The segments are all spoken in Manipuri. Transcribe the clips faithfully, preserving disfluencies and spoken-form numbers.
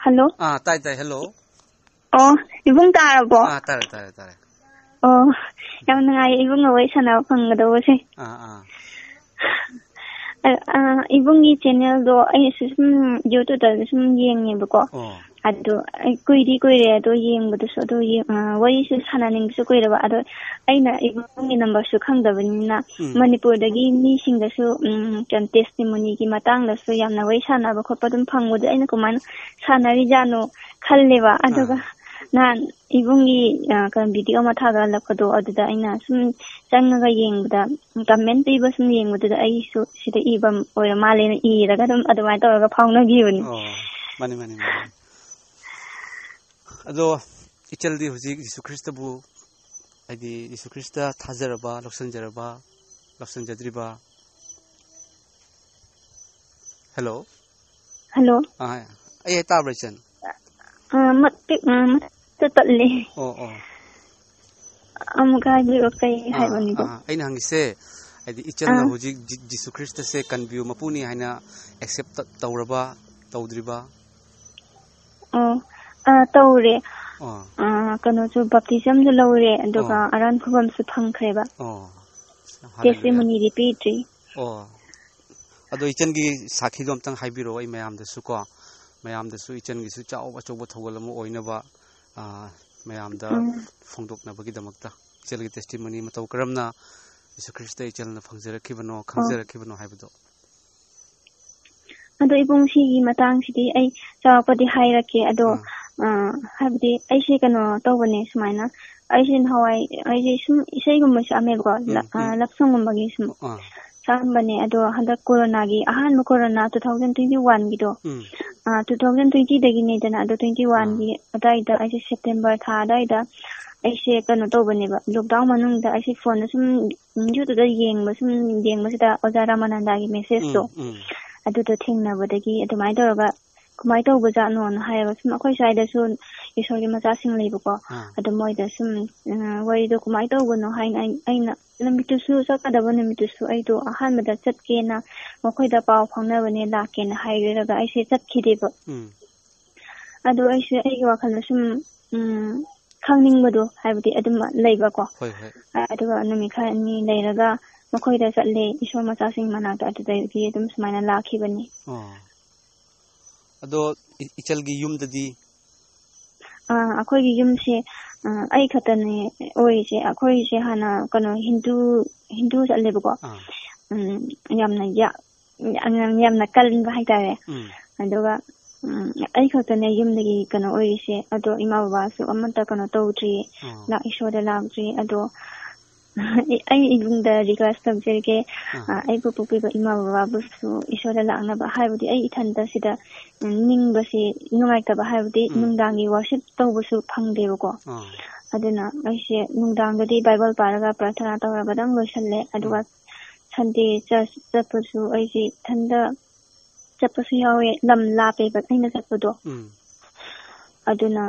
ꯍꯜꯂꯣ꯫ ꯑꯥ, ꯇꯥꯏ, ꯇꯥꯏ, ꯍꯜꯂꯣ꯫ ꯑꯣ, ꯏꯕꯨꯡ ꯇꯥꯔꯕꯣ? ꯑꯥ, ꯇꯥꯔꯦ, ꯇꯥꯔꯦ, ꯇꯥꯔꯦ꯫ ꯑꯣ, ꯌꯥꯝ ꯅꯨꯡꯉꯥꯏꯌꯦ ꯏꯕꯨꯡꯒ ꯋꯥꯔꯤ ꯁꯥꯟꯅꯕ ꯐꯪꯒꯗꯧꯕꯁꯦ꯫ ꯑꯥ, ꯑꯥ꯫ ꯑ, ꯑ, ꯏꯕꯨꯡꯒꯤ ꯆꯦꯅꯦꯜꯗꯣ ꯑꯩꯁꯨ ꯁꯨꯝ YouTube-ꯇ ꯁꯨꯝ ꯌꯦꯡꯉꯦꯕꯀꯣ꯫ ꯑꯣ꯫ ꯑꯗꯣ ꯑꯩ ꯀꯨꯏꯗꯤ ꯀꯨꯏꯔꯦ ꯑꯗꯣ ꯌꯦꯡꯕꯗꯨꯁꯨ, ꯑꯗꯣ ꯌꯦꯡ-, ꯑ, ꯋꯥꯔꯤꯁꯨ ꯁꯥꯟꯅꯅꯤꯡꯕꯁꯨ ꯀꯨꯏꯔꯕ꯫ ꯑꯗꯣ ꯑꯩꯅ ꯏꯕꯨꯡꯒꯤ ꯅꯝꯕꯔꯁꯨ ꯈꯪꯗꯕꯅꯤꯅ ꯎꯝ꯫ ꯃꯅꯤꯄꯨꯔꯗꯒꯤ ꯃꯤꯁꯤꯡꯗꯁꯨ, ꯎꯝ, ꯀꯩꯅꯣ, testimony-ꯒꯤ ꯃꯇꯥꯡꯗꯁꯨ ꯌꯥꯝꯅ ꯋꯥꯔꯤ ꯁꯥꯟꯅꯕ ꯈꯣꯠꯄ ꯑꯗꯨꯝ ꯐꯪꯕꯗꯣ ꯑꯩꯅ ꯀꯃꯥꯏꯅ ꯁꯥꯟꯅꯔꯤꯖꯥꯠꯅꯣ ꯈꯜꯂꯦꯕ꯫ ꯑꯗꯨꯒ ꯑꯥ꯫ ꯅꯍꯥꯟ ꯏꯕꯨꯡꯒꯤ, ꯑ, ꯀꯩꯅꯣ, video ꯑꯃ ꯊꯥꯒꯠꯂꯛꯄꯗꯣ ꯑꯗꯨꯗ ꯑꯩꯅ ꯁꯨꯝ ꯆꯪꯉꯒ ꯌꯦꯡꯕꯗ, comment ꯄꯤꯕ ꯁꯨꯝ ꯌꯦꯡꯕꯗꯨꯗ ꯑꯩꯁꯨ ꯁꯤꯗ ꯏꯕ ꯑꯣꯏꯔ ꯃꯥꯜꯂꯦꯅ ꯏꯔꯒ ꯑꯗꯨꯝ ꯑꯗꯨꯃꯥꯏꯅ ꯇꯧꯔꯒ ꯐꯥꯎꯅꯈꯤꯕꯅꯤ꯫ ꯑꯣ, ꯃꯥꯅꯤ, ꯃꯥꯅꯤ, ꯃꯥꯅꯤ꯫ ꯑꯗꯣ ꯏꯆꯜꯗꯤ ꯍꯧꯖꯤꯛ ꯖꯤꯁꯨ ꯈ꯭ꯔꯤꯁꯇꯕꯨ, ꯍꯥꯏꯗꯤ ꯖꯤꯁꯨ ꯈ꯭ꯔꯤꯁꯇ ꯊꯥꯖꯔꯕ, ꯂꯧꯁꯤꯟꯖꯔꯕ, ꯂꯧꯁꯤꯟꯖꯗ꯭ꯔꯤꯕ? ꯍꯜꯂꯣ? ꯍꯜꯂꯣ? ꯑꯥ, ꯑꯩ ꯇꯥꯕ꯭ꯔꯥ, ꯏꯆꯟ? ꯑꯥ, ꯃꯇꯦꯛ, ꯑꯥ, ꯃꯇꯦꯛ ꯇꯠꯂꯦ꯫ ꯑꯣ, ꯑꯣ꯫ ꯑꯃꯨꯛꯀ ꯍꯥꯏꯕꯤꯔꯛꯑꯣ, ꯀꯩ ꯑꯥ, ꯍꯥꯏꯕꯅꯤꯗꯣ? ꯑꯥ, ꯑꯩꯅ ꯍꯪꯉꯤꯁꯦ, ꯍꯥꯏꯗꯤ ꯏꯆꯟꯅ ꯑꯥ꯫ ꯍꯧꯖꯤꯛ ꯖꯤ-, ꯖꯤꯁꯨ ꯈ꯭ꯔꯤꯁꯇꯁꯦ ꯀꯟꯕꯤꯌꯨ ꯃꯄꯨꯅꯤ ꯍꯥꯏꯅ accept ꯇ-, ꯇꯧꯔꯕ, ꯇꯧꯗ꯭ꯔꯤꯕ? ꯑꯣ, ꯑꯥ, ꯇꯧꯔꯦ꯫ ꯑꯥ꯫ ꯑꯥ, ꯀꯩꯅꯣꯁꯨ, baptism-ꯁꯨ ꯂꯧꯔꯦ, ꯑꯗꯨꯒ ꯑꯣ꯫ ꯑꯔꯥꯟ ꯈꯨꯕꯝꯁꯨ ꯐꯪꯈ꯭ꯔꯦꯕ꯫ ꯑꯣ꯫ ꯍꯜꯂꯦꯂꯨꯌꯥ꯫ Testimony-ꯗꯤ ꯄꯤꯗ꯭ꯔꯤ꯫ ꯑꯣ꯫ ꯑꯗꯣ ꯏꯆꯟꯒꯤ ꯁꯥꯈꯤꯗꯣ ꯑꯝꯇꯪ ꯍꯥꯏꯕꯤꯔꯛꯑꯣ, ꯑꯩ ꯃꯌꯥꯝꯗꯁꯨ ꯀꯣ, ꯃꯌꯥꯝꯗꯁꯨ ꯏꯆꯟꯒꯤꯁꯨ ꯆꯥꯎꯕ ꯑꯆꯧꯕ ꯊꯧꯒꯜ ꯑꯃ ꯑꯣꯏꯅꯕ, ꯑꯥ, ꯃꯌꯥꯝꯗ ꯎꯝ꯫ ꯐꯣꯡꯗꯣꯛꯅꯕꯒꯤꯗꯃꯛꯇ꯫ ꯏꯆꯟꯒꯤ testimony ꯃꯇꯧ ꯀꯔꯝꯅ ꯖꯤꯁꯨ ꯈ꯭ꯔꯤꯁꯇ ꯏꯆꯟꯅ ꯐꯪꯖꯔꯛꯈꯤꯕꯅꯣ, ꯑꯣ꯫ ꯈꯪꯖꯔꯛꯈꯤꯕꯅꯣ ꯍꯥꯏꯕꯗꯣ꯫ ꯑꯗꯣ ꯏꯕꯨꯡ, ꯁꯤꯒꯤ ꯃꯇꯥꯡꯁꯤꯗꯤ ꯑꯩ ꯆꯥꯎꯔꯥꯛꯄꯗꯤ ꯍꯥꯏꯔꯛꯀꯦ꯫ ꯑꯗꯣ, ꯑꯥ꯫ ꯑ, ꯍꯥꯏꯕꯗꯤ ꯑꯩꯁꯦ ꯀꯩꯅꯣ ꯇꯧꯕꯅꯦ ꯁꯨꯃꯥꯏꯅ, ꯑꯩꯁꯦ ꯅꯍꯥꯟꯋꯥꯏ, ꯑꯩꯁꯦ ꯁꯨꯝ ꯏꯁꯩꯒꯨꯝꯕ ꯁꯛꯑꯝꯃꯦꯕꯀꯣ, ꯎꯝ, ꯂ-, ꯑ, ꯎꯝ꯫ Love song-ꯒꯨꯝꯕꯒꯤ ꯁꯨꯝ ꯑꯣ, ꯑꯥ꯫ ꯁꯛꯑꯝꯕꯅꯦ꯫ ꯑꯗꯣ ꯍꯟꯗꯛ ꯀꯣꯔꯣꯅꯥꯒꯤ, ꯑꯍꯥꯟꯕ ꯀꯣꯔꯣꯅꯥ two thousand twenty-one-ꯒꯤꯗꯣ, ꯎꯝ꯫ ꯑ, two thousand twenty-ꯗꯒꯤꯅꯦꯗꯅ, ꯑꯗꯣ twenty-one-ꯒꯤ ꯑꯥ꯫ ꯑꯗꯥꯏꯗ ꯑꯩꯁꯦ September ꯊꯥ ꯑꯗꯥꯏꯗ ꯑꯩꯁꯦ ꯀꯩꯅꯣ ꯇꯧꯕꯅꯦꯕ, lockdown ꯃꯅꯨꯡꯗ ꯑꯩꯁꯦ phone-ꯗ ꯁꯨꯝ YouTube-ꯇ ꯌꯦꯡꯕ, ꯁꯨꯝ ꯌꯦꯡꯕꯁꯤꯗ ꯑꯣꯖꯥ ꯔꯥꯃꯥꯅꯟꯗꯒꯤ message-ꯇꯣ, ꯎꯝ, ꯎꯝ꯫ ꯑꯗꯨꯗꯣ ꯊꯦꯡꯅꯕꯗꯒꯤ ꯑꯗꯨꯃꯥꯏꯅ ꯇꯧꯔꯒ, "ꯀꯃꯥꯏꯅ ꯇꯧꯕꯖꯥꯠꯅꯣꯅ?" ꯍꯥꯏꯔꯒ, ꯁꯨꯝ ꯑꯩꯈꯣꯏ ꯁ꯭ꯋꯥꯏꯗꯁꯨ ꯏꯁꯣꯔꯒꯤ ꯃꯆꯥꯁꯤꯡ ꯂꯩꯕꯀꯣ, ꯑꯥ꯫ ꯑꯗꯣ ꯃꯣꯏꯗ ꯁꯨꯝ, ꯑ, ꯋꯥꯔꯤꯗꯣ ꯀꯃꯥꯏꯅ ꯇꯧꯕꯅꯣ ꯍꯥꯏꯅ ꯑꯩ-, ꯑꯩꯅ ꯅꯨꯃꯤꯠꯇꯨꯁꯨ, ꯆꯠꯀꯗꯕ ꯅꯨꯃꯤꯠꯇꯨꯁꯨ ꯑꯩꯗꯣ ꯑꯍꯥꯟꯕꯗ ꯆꯠꯀꯦꯅ, ꯃꯈꯣꯏꯗ ꯄꯥꯎ ꯐꯥꯎꯅꯕꯅꯦ, ꯂꯥꯛꯀꯦꯅ ꯍꯥꯏꯔꯒ ꯑꯩꯁꯦ ꯆꯠꯈꯤꯗꯦꯕ꯫ ꯎꯝ꯫ ꯑꯗꯨ ꯑꯩꯁꯨ ꯑꯩꯒꯤ ꯋꯥꯈꯜꯗ ꯁꯨꯝ, ꯎꯝ, ꯈꯪꯅꯤꯡꯕꯗꯣ, ꯍꯥꯏꯕꯗꯤ ꯑꯗꯨꯝ ꯂꯩꯕꯀꯣ꯫ ꯍꯣꯏ, ꯍꯣꯏ꯫ ꯑꯗꯨꯒ ꯅꯨꯃꯤꯠ ꯈꯔ ꯑꯅꯤ ꯂꯩꯔꯒ ꯃꯈꯣꯏꯗ ꯆꯠꯂꯦ, ꯏꯁꯣꯔ ꯃꯆꯥꯁꯤꯡ ꯃꯅꯥꯛꯇ, ꯑꯗꯨꯗꯒꯤ ꯑꯗꯨꯝ ꯁꯨꯃꯥꯏꯅ ꯂꯥꯛꯈꯤꯕꯅꯤ꯫ ꯑꯣ꯫ ꯑꯗꯣ ꯏ-, ꯏꯆꯜꯒꯤ ꯌꯨꯝꯗꯗꯤ? ꯑꯥ, ꯑꯩꯈꯣꯏꯒꯤ ꯌꯨꯝꯁꯦ, ꯑꯥ, ꯑꯩ ꯈꯛꯇꯅꯦ ꯑꯣꯏꯔꯤꯁꯦ꯫ ꯑꯩꯈꯣꯏꯁꯦ ꯍꯥꯟꯅ ꯀꯩꯅꯣ ꯍꯤꯟꯗꯨ, ꯍꯤꯟꯗꯨ ꯆꯠꯂꯦꯕꯀꯣ꯫ ꯑꯥ꯫ ꯎꯝ, ꯌꯥꯝꯅ ꯌꯥ-, ꯌꯥꯝꯅ, ꯌꯥꯝꯅ ꯀꯟꯕ ꯍꯥꯏꯇꯥꯔꯦ꯫ ꯎꯝ꯫ ꯑꯗꯨꯒ, ꯎꯝ, ꯑꯩ ꯈꯛꯇꯅꯦ ꯌꯨꯝꯗꯒꯤ ꯀꯩꯅꯣ ꯑꯣꯏꯔꯤꯁꯦ꯫ ꯑꯗꯣ ꯏꯃꯥ ꯕꯕꯥꯁꯨ ꯑꯃꯠꯇ ꯀꯩꯅꯣ ꯇꯧꯗ꯭ꯔꯤꯌꯦ꯫ ꯑꯥ꯫ ꯂꯥꯛ-, ꯏꯁꯣꯔꯗ ꯂꯥꯛꯇ꯭ꯔꯤ꯫ ꯑꯗꯣ ꯑꯩ ꯏꯕꯨꯡꯗ request ꯇꯧꯖꯔꯤꯒꯦ, ꯑꯥ꯫ ꯑ, ꯑꯩꯕꯨ ꯄꯣꯛꯄꯤꯕ ꯏꯃꯥ ꯕꯕꯥꯕꯨꯁꯨ ꯏꯁꯣꯔꯗ ꯂꯥꯛꯅꯕ, ꯍꯥꯏꯕꯗꯤ ꯑꯩ ꯏꯊꯟꯇ ꯁꯤꯗ, ꯎꯝ, ꯅꯤꯡꯕꯁꯤ ꯅꯨꯡꯉꯥꯏꯇꯕ, ꯍꯥꯏꯕꯗꯤ ꯎꯝ꯫ ꯅꯨꯡꯗꯥꯡꯒꯤ worship ꯇꯧꯕꯁꯨ ꯐꯪꯗꯦꯕꯀꯣ꯫ ꯑꯥ꯫ ꯑꯗꯨꯅ ꯑꯩꯁꯦ ꯅꯨꯡꯗꯥꯡꯗꯗꯤ Bible ꯄꯥꯔꯒ ꯄ꯭ꯔꯥꯊꯅꯥ ꯇꯧꯔꯒꯗꯪ ꯂꯣꯏꯁꯜꯂꯦ꯫ ꯑꯗꯨꯒ ꯎꯝ꯫ Sunday church ꯆꯠꯄꯁꯨ ꯑꯩꯁꯦ ꯏꯊꯟꯇ ꯆꯠꯄꯁꯨ ꯌꯥꯎꯋꯦ, ꯂꯝ ꯂꯥꯞꯄꯦꯕ ꯑꯩꯅ ꯆꯠꯄꯗꯣ꯫ ꯎꯝ꯫ ꯑꯗꯨꯅ,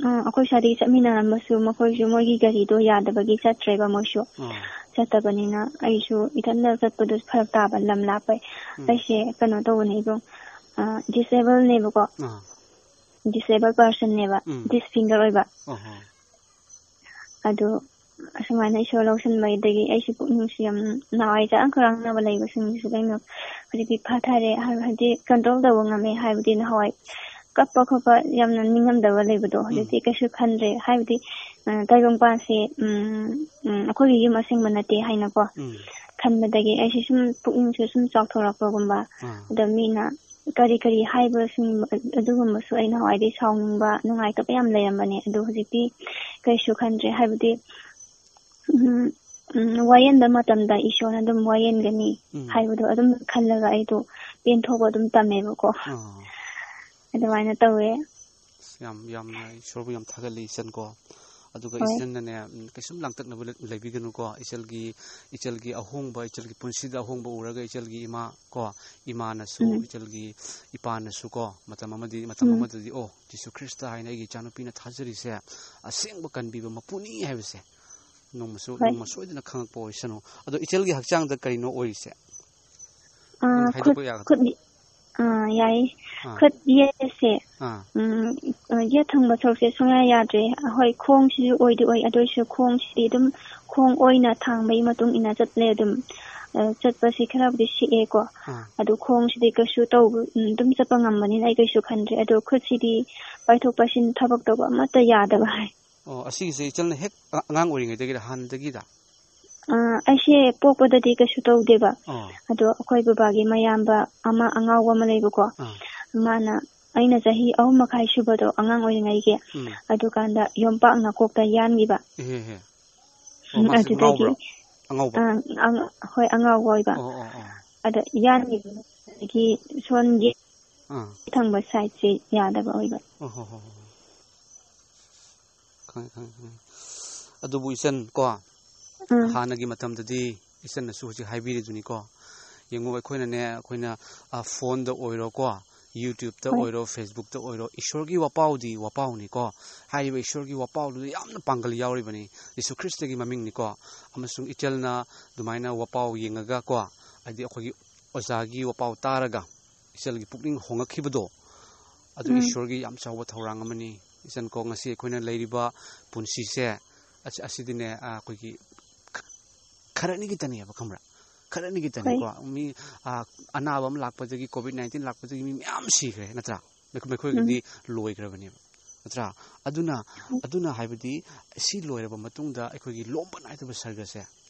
ꯎꯝ, ꯑꯩꯈꯣꯏ ꯁ꯭ꯋꯥꯏꯗꯒꯤ ꯆꯠꯃꯤꯟꯅꯔꯝꯕꯁꯨ ꯃꯈꯣꯏꯁꯨ ꯃꯣꯏꯒꯤ ꯒꯥꯔꯤꯗꯣ ꯌꯥꯗꯕꯒꯤ ꯆꯠꯇ꯭ꯔꯦꯕ ꯃꯣꯏꯁꯨ꯫ ꯑꯥ꯫ ꯆꯠꯇꯕꯅꯤꯅ ꯑꯩꯁꯨ ꯏꯊꯟꯗ ꯆꯠꯄꯗꯨ ꯐꯔꯛ ꯇꯥꯕ, ꯂꯝ ꯂꯥꯞꯄꯩ꯫ ꯎꯝ꯫ ꯑꯩꯁꯦ ꯀꯩꯅꯣ ꯇꯧꯕꯅꯦ ꯏꯕꯨꯡ, ꯑ, disable ꯅꯦꯕꯀꯣ꯫ ꯑꯥ꯫ Disable person ꯅꯦꯕ, ꯎꯝ꯫ Disfigure ꯑꯣꯏꯕ꯫ ꯑꯣꯍꯣ꯫ ꯑꯗꯨ ꯑꯁꯨꯃꯥꯏꯅ ꯏꯁꯣꯔ ꯂꯧꯁꯤꯟꯕꯗꯒꯤ ꯑꯩꯁꯨ ꯄꯨꯛꯅꯤꯡꯁꯨ ꯌꯥꯝ ꯅꯍꯥꯟꯋꯥꯏ ꯆꯔꯥꯡ ꯈꯣꯏꯔꯥꯡꯅꯕ ꯂꯩꯕꯁꯤꯡꯁꯤꯁꯨ ꯀꯩꯅꯣ ꯍꯧꯖꯤꯛꯇꯤ ꯐꯥꯊꯔꯦ, ꯍꯥꯏ-, ꯍꯥꯏꯗꯤ control ꯇꯧꯕ ꯉꯝꯃꯦ꯫ ꯍꯥꯏꯕꯗꯤ ꯅꯍꯥꯟꯋꯥꯏ ꯀꯞꯄ ꯈꯣꯠꯄ ꯌꯥꯝꯅ ꯅꯤꯡꯉꯝꯗꯕ ꯂꯩꯕꯗꯣ ꯎꯝ꯫ ꯍꯧꯖꯤꯛꯇꯤ ꯀꯩꯁꯨ ꯈꯟꯗ꯭ꯔꯦ꯫ ꯍꯥꯏꯕꯗꯤ, ꯑ, ꯇꯥꯏꯕꯪꯄꯥꯟꯁꯦ, ꯎꯝ, ꯎꯝ, ꯑꯩꯈꯣꯏꯒꯤ ꯌꯨꯝ ꯑꯁꯦꯡꯕ ꯅꯠꯇꯦ ꯍꯥꯏꯅꯀꯣ ꯎꯝ꯫ ꯈꯟꯕꯗꯒꯤ ꯑꯩꯁꯦ ꯁꯨꯝ ꯄꯨꯛꯅꯤꯡꯁꯦ ꯁꯨꯝ ꯆꯥꯎꯊꯣꯔꯛꯄꯒꯨꯝꯕ, ꯑꯥ꯫ ꯑꯗ ꯃꯤꯅ ꯀꯔꯤ ꯀꯔꯤ ꯍꯥꯏꯕꯁꯤꯡ ꯑꯗꯨꯒꯨꯝꯕꯁꯨ ꯑꯩ ꯅꯍꯥꯟꯋꯥꯏꯗꯤ ꯁꯥꯎꯅꯤꯡꯕ, ꯅꯨꯡꯉꯥꯏꯇꯕ ꯌꯥꯝ ꯂꯩꯔꯝꯕꯅꯦ꯫ ꯑꯗꯣ ꯍꯧꯖꯤꯛꯇꯤ ꯀꯩꯁꯨ ꯈꯟꯗ꯭ꯔꯦ꯫ ꯍꯥꯏꯕꯗꯤ, ꯎꯝ, ꯎꯝ, ꯋꯥꯌꯦꯟꯕ ꯃꯇꯝꯗ ꯏꯁꯣꯔꯅ ꯑꯗꯨꯝ ꯋꯥꯌꯦꯟꯒꯅꯤ ꯎꯝ꯫ ꯍꯥꯏꯕꯗꯣ ꯑꯗꯨꯝ ꯈꯜꯂꯒ ꯑꯩꯗꯣ ꯄꯦꯟꯊꯣꯛꯄ ꯑꯗꯨꯝ ꯇꯝꯃꯦꯕꯀꯣ꯫ ꯑꯥ꯫ ꯑꯗꯨꯃꯥꯏꯅ ꯇꯧꯋꯦ꯫ ꯑꯁ, ꯌꯥꯝ, ꯌꯥꯝꯅ ꯏꯁꯣꯔꯕꯨ ꯌꯥꯝ ꯊꯥꯒꯠꯂꯤ, ꯏꯆꯟ ꯀꯣ꯫ ꯑꯗꯨꯒ ꯍꯣꯏ꯫ ꯏꯆꯟꯅꯅꯦ, ꯎꯝ, ꯀꯩꯁꯨꯝ ꯂꯥꯡꯇꯛꯅꯕ ꯂꯩ-, ꯂꯩꯕꯤꯒꯅꯨꯀꯣ꯫ ꯏꯆꯜꯒꯤ, ꯏꯆꯜꯒꯤ ꯑꯍꯣꯡꯕ, ꯏꯆꯜꯒꯤ ꯄꯨꯟꯁꯤꯗ ꯑꯍꯣꯡꯕ ꯎꯔꯒ ꯏꯆꯜꯒꯤ ꯏꯃꯥ ꯀꯣ, ꯏꯃꯥꯅꯁꯨ, ꯎꯝ꯫ ꯏꯆꯜꯒꯤ ꯏꯄꯥꯅꯁꯨ ꯀꯣ, ꯃꯇꯝ ꯑꯃꯗꯤ, ꯃꯇꯝ ꯎꯝ꯫ ꯑꯃꯗꯗꯤ, "ꯑꯣ, ꯖꯤꯁꯨ ꯈ꯭ꯔꯤꯁꯇ ꯍꯥꯏꯅ ꯑꯩꯒꯤ ꯏꯆꯥꯅꯨꯄꯤꯅ ꯊꯥꯖꯔꯤꯁꯦ ꯑꯁꯦꯡꯕ ꯀꯟꯕꯤꯕ ꯃꯄꯨꯅꯤ" ꯍꯥꯏꯕꯁꯦ ꯅꯣꯡꯃꯁꯨ, ꯍꯣꯏ꯫ ꯅꯣꯡꯃ ꯁꯣꯏꯗꯅ ꯈꯪꯉꯛꯄ ꯑꯣꯏꯁꯅꯨ꯫ ꯑꯗꯣ ꯏꯆꯜꯒꯤ ꯍꯛꯆꯥꯡꯗ ꯀꯔꯤꯅꯣ ꯑꯣꯏꯔꯤꯁꯦ? ꯑꯥ, ꯑꯗꯨꯝ ꯍꯥꯏꯗꯣꯛꯄ ꯈꯨꯠ, ꯌꯥꯒꯗ꯭ꯔꯥ? ꯈꯨꯠ, ꯑꯥ, ꯌꯥꯏꯌꯦ꯫ ꯑꯥ꯫ ꯈꯨꯠ ꯌꯦꯠꯁꯦ, ꯑꯥ꯫ ꯎꯝ, ꯑ, ꯌꯦꯠ ꯊꯪꯕ ꯁꯔꯨꯛꯁꯦ ꯁꯨꯡꯌꯥ ꯌꯥꯗ꯭ꯔꯦ꯫ ꯍꯣꯏ, ꯈꯣꯡꯁꯤꯁꯨ ꯑꯣꯏꯗꯤ ꯑꯣꯏ, ꯑꯗꯨ ꯑꯣꯏꯔꯁꯨ ꯈꯣꯡꯁꯤꯗꯤ ꯑꯗꯨꯝ ꯈꯣꯡ ꯑꯣꯏꯅ ꯊꯥꯡꯕꯒꯤ ꯃꯇꯨꯡ ꯏꯟꯅ ꯆꯠꯂꯦ ꯑꯗꯨꯝ꯫ ꯑ, ꯆꯠꯄꯁꯤ ꯈꯔꯕꯨꯗꯤ ꯁꯤꯛꯑꯦꯀꯣ꯫ ꯑꯥ꯫ ꯑꯗꯨ ꯈꯣꯡꯁꯤꯗꯤ ꯀꯩꯁꯨ ꯇꯧꯕ, ꯎꯝ, ꯑꯗꯨꯝ ꯆꯠꯄ ꯉꯝꯕꯅꯤꯅ ꯑꯩ ꯀꯩꯁꯨ ꯈꯟꯗ꯭ꯔꯦ꯫ ꯑꯗꯣ ꯈꯨꯠꯁꯤꯗꯤ ꯄꯥꯏꯊꯣꯛ ꯄꯥꯏꯁꯤꯟ ꯊꯕꯛ ꯇꯧꯕ ꯑꯃꯠꯇ ꯌꯥꯗꯕ ꯍꯥꯏ꯫ ꯑꯣ, ꯑꯁꯤꯒꯤꯁꯦ ꯏꯆꯜꯅ ꯍꯦꯛ ꯑ-, ꯑꯉꯥꯡ ꯑꯣꯏꯔꯤꯉꯩꯗꯒꯤꯔ, ꯍꯥꯟꯅꯗꯒꯤꯔ? ꯑ, ꯑꯩꯁꯦ ꯄꯣꯛꯄꯗꯗꯤ ꯀꯩꯁꯨ ꯇꯧꯗꯦꯕ꯫ ꯑꯣ꯫ ꯑꯗꯣ ꯑꯩꯈꯣꯏ ꯕꯕꯥꯒꯤ ꯃꯌꯥꯝꯕ ꯑꯃ ꯑꯉꯥꯎꯕ ꯑꯃ ꯂꯩꯕꯀꯣ꯫ ꯑꯥ꯫ ꯃꯥꯅ, ꯑꯩꯅ ꯆꯍꯤ ꯑꯍꯨꯝ ꯃꯈꯥꯏ ꯁꯨꯕꯗꯣ, ꯑꯉꯥꯡ ꯑꯣꯏꯔꯤꯉꯩꯒꯤ, ꯎꯝ꯫ ꯑꯗꯨꯀꯥꯟꯗ ꯌꯣꯝꯄꯥꯛꯅ ꯀꯣꯛꯇ ꯌꯥꯟꯈꯤꯕ꯫ ꯏꯍꯦ, ꯍꯦ꯫ ꯑꯣ, ꯎꯝ, ꯃꯥꯁꯦ ꯑꯗꯨꯗꯒꯤ ꯉꯥꯎꯕ꯭ꯔꯣ? ꯑꯉꯥꯎꯕ? ꯑ, ꯑꯪ-, ꯍꯣꯏ, ꯑꯉꯥꯎꯕ ꯑꯣꯏꯕ꯫ ꯑꯣ, ꯑꯣ, ꯑꯣ꯫ ꯑꯗ ꯌꯥꯟꯈꯤꯕꯗꯒꯤ ꯁꯣꯟꯒꯤ ꯑꯥ꯫ ꯊꯪꯕ ꯁꯥꯏꯠꯁꯦ ꯌꯥꯗꯕ ꯑꯣꯏꯕ꯫ ꯑꯣ, ꯍꯣ, ꯍꯣ, ꯍꯣ꯫ ꯈꯪꯉꯦ, ꯈꯪꯉꯦ, ꯈꯪꯉꯦ꯫ ꯑꯗꯨꯕꯨ ꯏꯆꯟ ꯀꯣ, ꯎꯝ꯫ ꯍꯥꯟꯅꯒꯤ ꯃꯇꯝꯗꯗꯤ ꯏꯆꯟꯅꯁꯨ ꯍꯧꯖꯤꯛ ꯍꯥꯏꯕꯤꯔꯤꯗꯨꯅꯤꯀꯣ꯫ ꯌꯦꯡꯉꯨ, ꯑꯩꯈꯣꯏꯅꯅꯦ, ꯑꯩꯈꯣꯏꯅ, ꯑ, ꯐꯣꯟꯗ ꯑꯣꯏꯔꯣꯀꯣ, YouTube-ꯇ ꯍꯣꯏ꯫ ꯑꯣꯏꯔꯣ, Facebook-ꯇ ꯑꯣꯏꯔꯣ, ꯏꯁꯣꯔꯒꯤ ꯋꯥꯄꯥꯎꯗꯤ ꯋꯥꯄꯥꯎꯅꯤꯀꯣ꯫ ꯍꯥꯏꯔꯤꯕ ꯏꯁꯣꯔꯒꯤ ꯋꯥꯄꯥꯎꯗꯨꯗ ꯌꯥꯝꯅ ꯄꯥꯡꯒꯜ ꯌꯥꯎꯔꯤꯕꯅꯤ꯫ ꯖꯤꯁꯨ ꯈ꯭ꯔꯤꯁꯇꯒꯤ ꯃꯃꯤꯡꯅꯤꯀꯣ꯫ ꯑꯃꯁꯨꯡ ꯏꯆꯜꯅ ꯑꯗꯨꯃꯥꯏꯅ ꯋꯥꯄꯥꯎ ꯌꯦꯡꯉꯒ ꯀꯣ, ꯍꯥꯏꯗꯤ ꯑꯩꯈꯣꯏꯒꯤ ꯑꯣꯖꯥꯒꯤ ꯋꯥꯄꯥꯎ ꯇꯥꯔꯒ ꯏꯆꯜꯒꯤ ꯄꯨꯛꯅꯤꯡ ꯍꯣꯡꯉꯛꯈꯤꯕꯗꯣ, ꯑꯗꯨ ꯎꯝ꯫ ꯏꯁꯣꯔꯒꯤ ꯌꯥꯝ ꯆꯥꯎꯕ ꯊꯧꯔꯥꯡ ꯑꯃꯅꯤ꯫ ꯏꯆꯟ ꯀꯣ, ꯉꯁꯤ ꯑꯩꯈꯣꯏꯅ ꯂꯩꯔꯤꯕ ꯄꯨꯟꯁꯤꯁꯦ, ꯑꯁ-, ꯑꯁꯤꯗꯤꯅꯦ, ꯑ, ꯑꯩꯈꯣꯏꯒꯤ ꯈ-, ꯈꯔꯅꯤꯒꯤꯇꯅꯦꯕ, ꯈꯪꯕ꯭ꯔꯥ? ꯈꯔꯅꯤꯒꯤꯇꯅꯤꯀꯣ꯫ ꯍꯣꯏ꯫ ꯃꯤ, ꯑ, ꯑꯅꯥꯕ ꯑꯃ ꯂꯥꯛꯄꯗꯒꯤ, COVID nineteen ꯂꯥꯛꯄꯗꯒꯤ ꯃꯤ ꯃꯌꯥꯝ ꯁꯤꯈ꯭ꯔꯦ, ꯅꯠꯇ꯭ꯔꯥ? ꯃꯈꯣꯏ-, ꯃꯈꯣꯏꯒꯤꯗꯤ ꯎꯝ꯫ ꯂꯣꯏꯈ꯭ꯔꯕꯅꯦꯕ, ꯅꯠꯇ꯭ꯔꯥ? ꯑꯗꯨꯅ, ꯍꯣꯏ꯫ ꯑꯗꯨꯅ ꯍꯥꯏꯕꯗꯤ, ꯁꯤ ꯂꯣꯏꯔꯕ ꯃꯇꯨꯡꯗ ꯑꯩꯈꯣꯏꯒꯤ ꯂꯣꯝꯕ ꯅꯥꯏꯗꯕ ꯁꯔꯒꯁꯦ,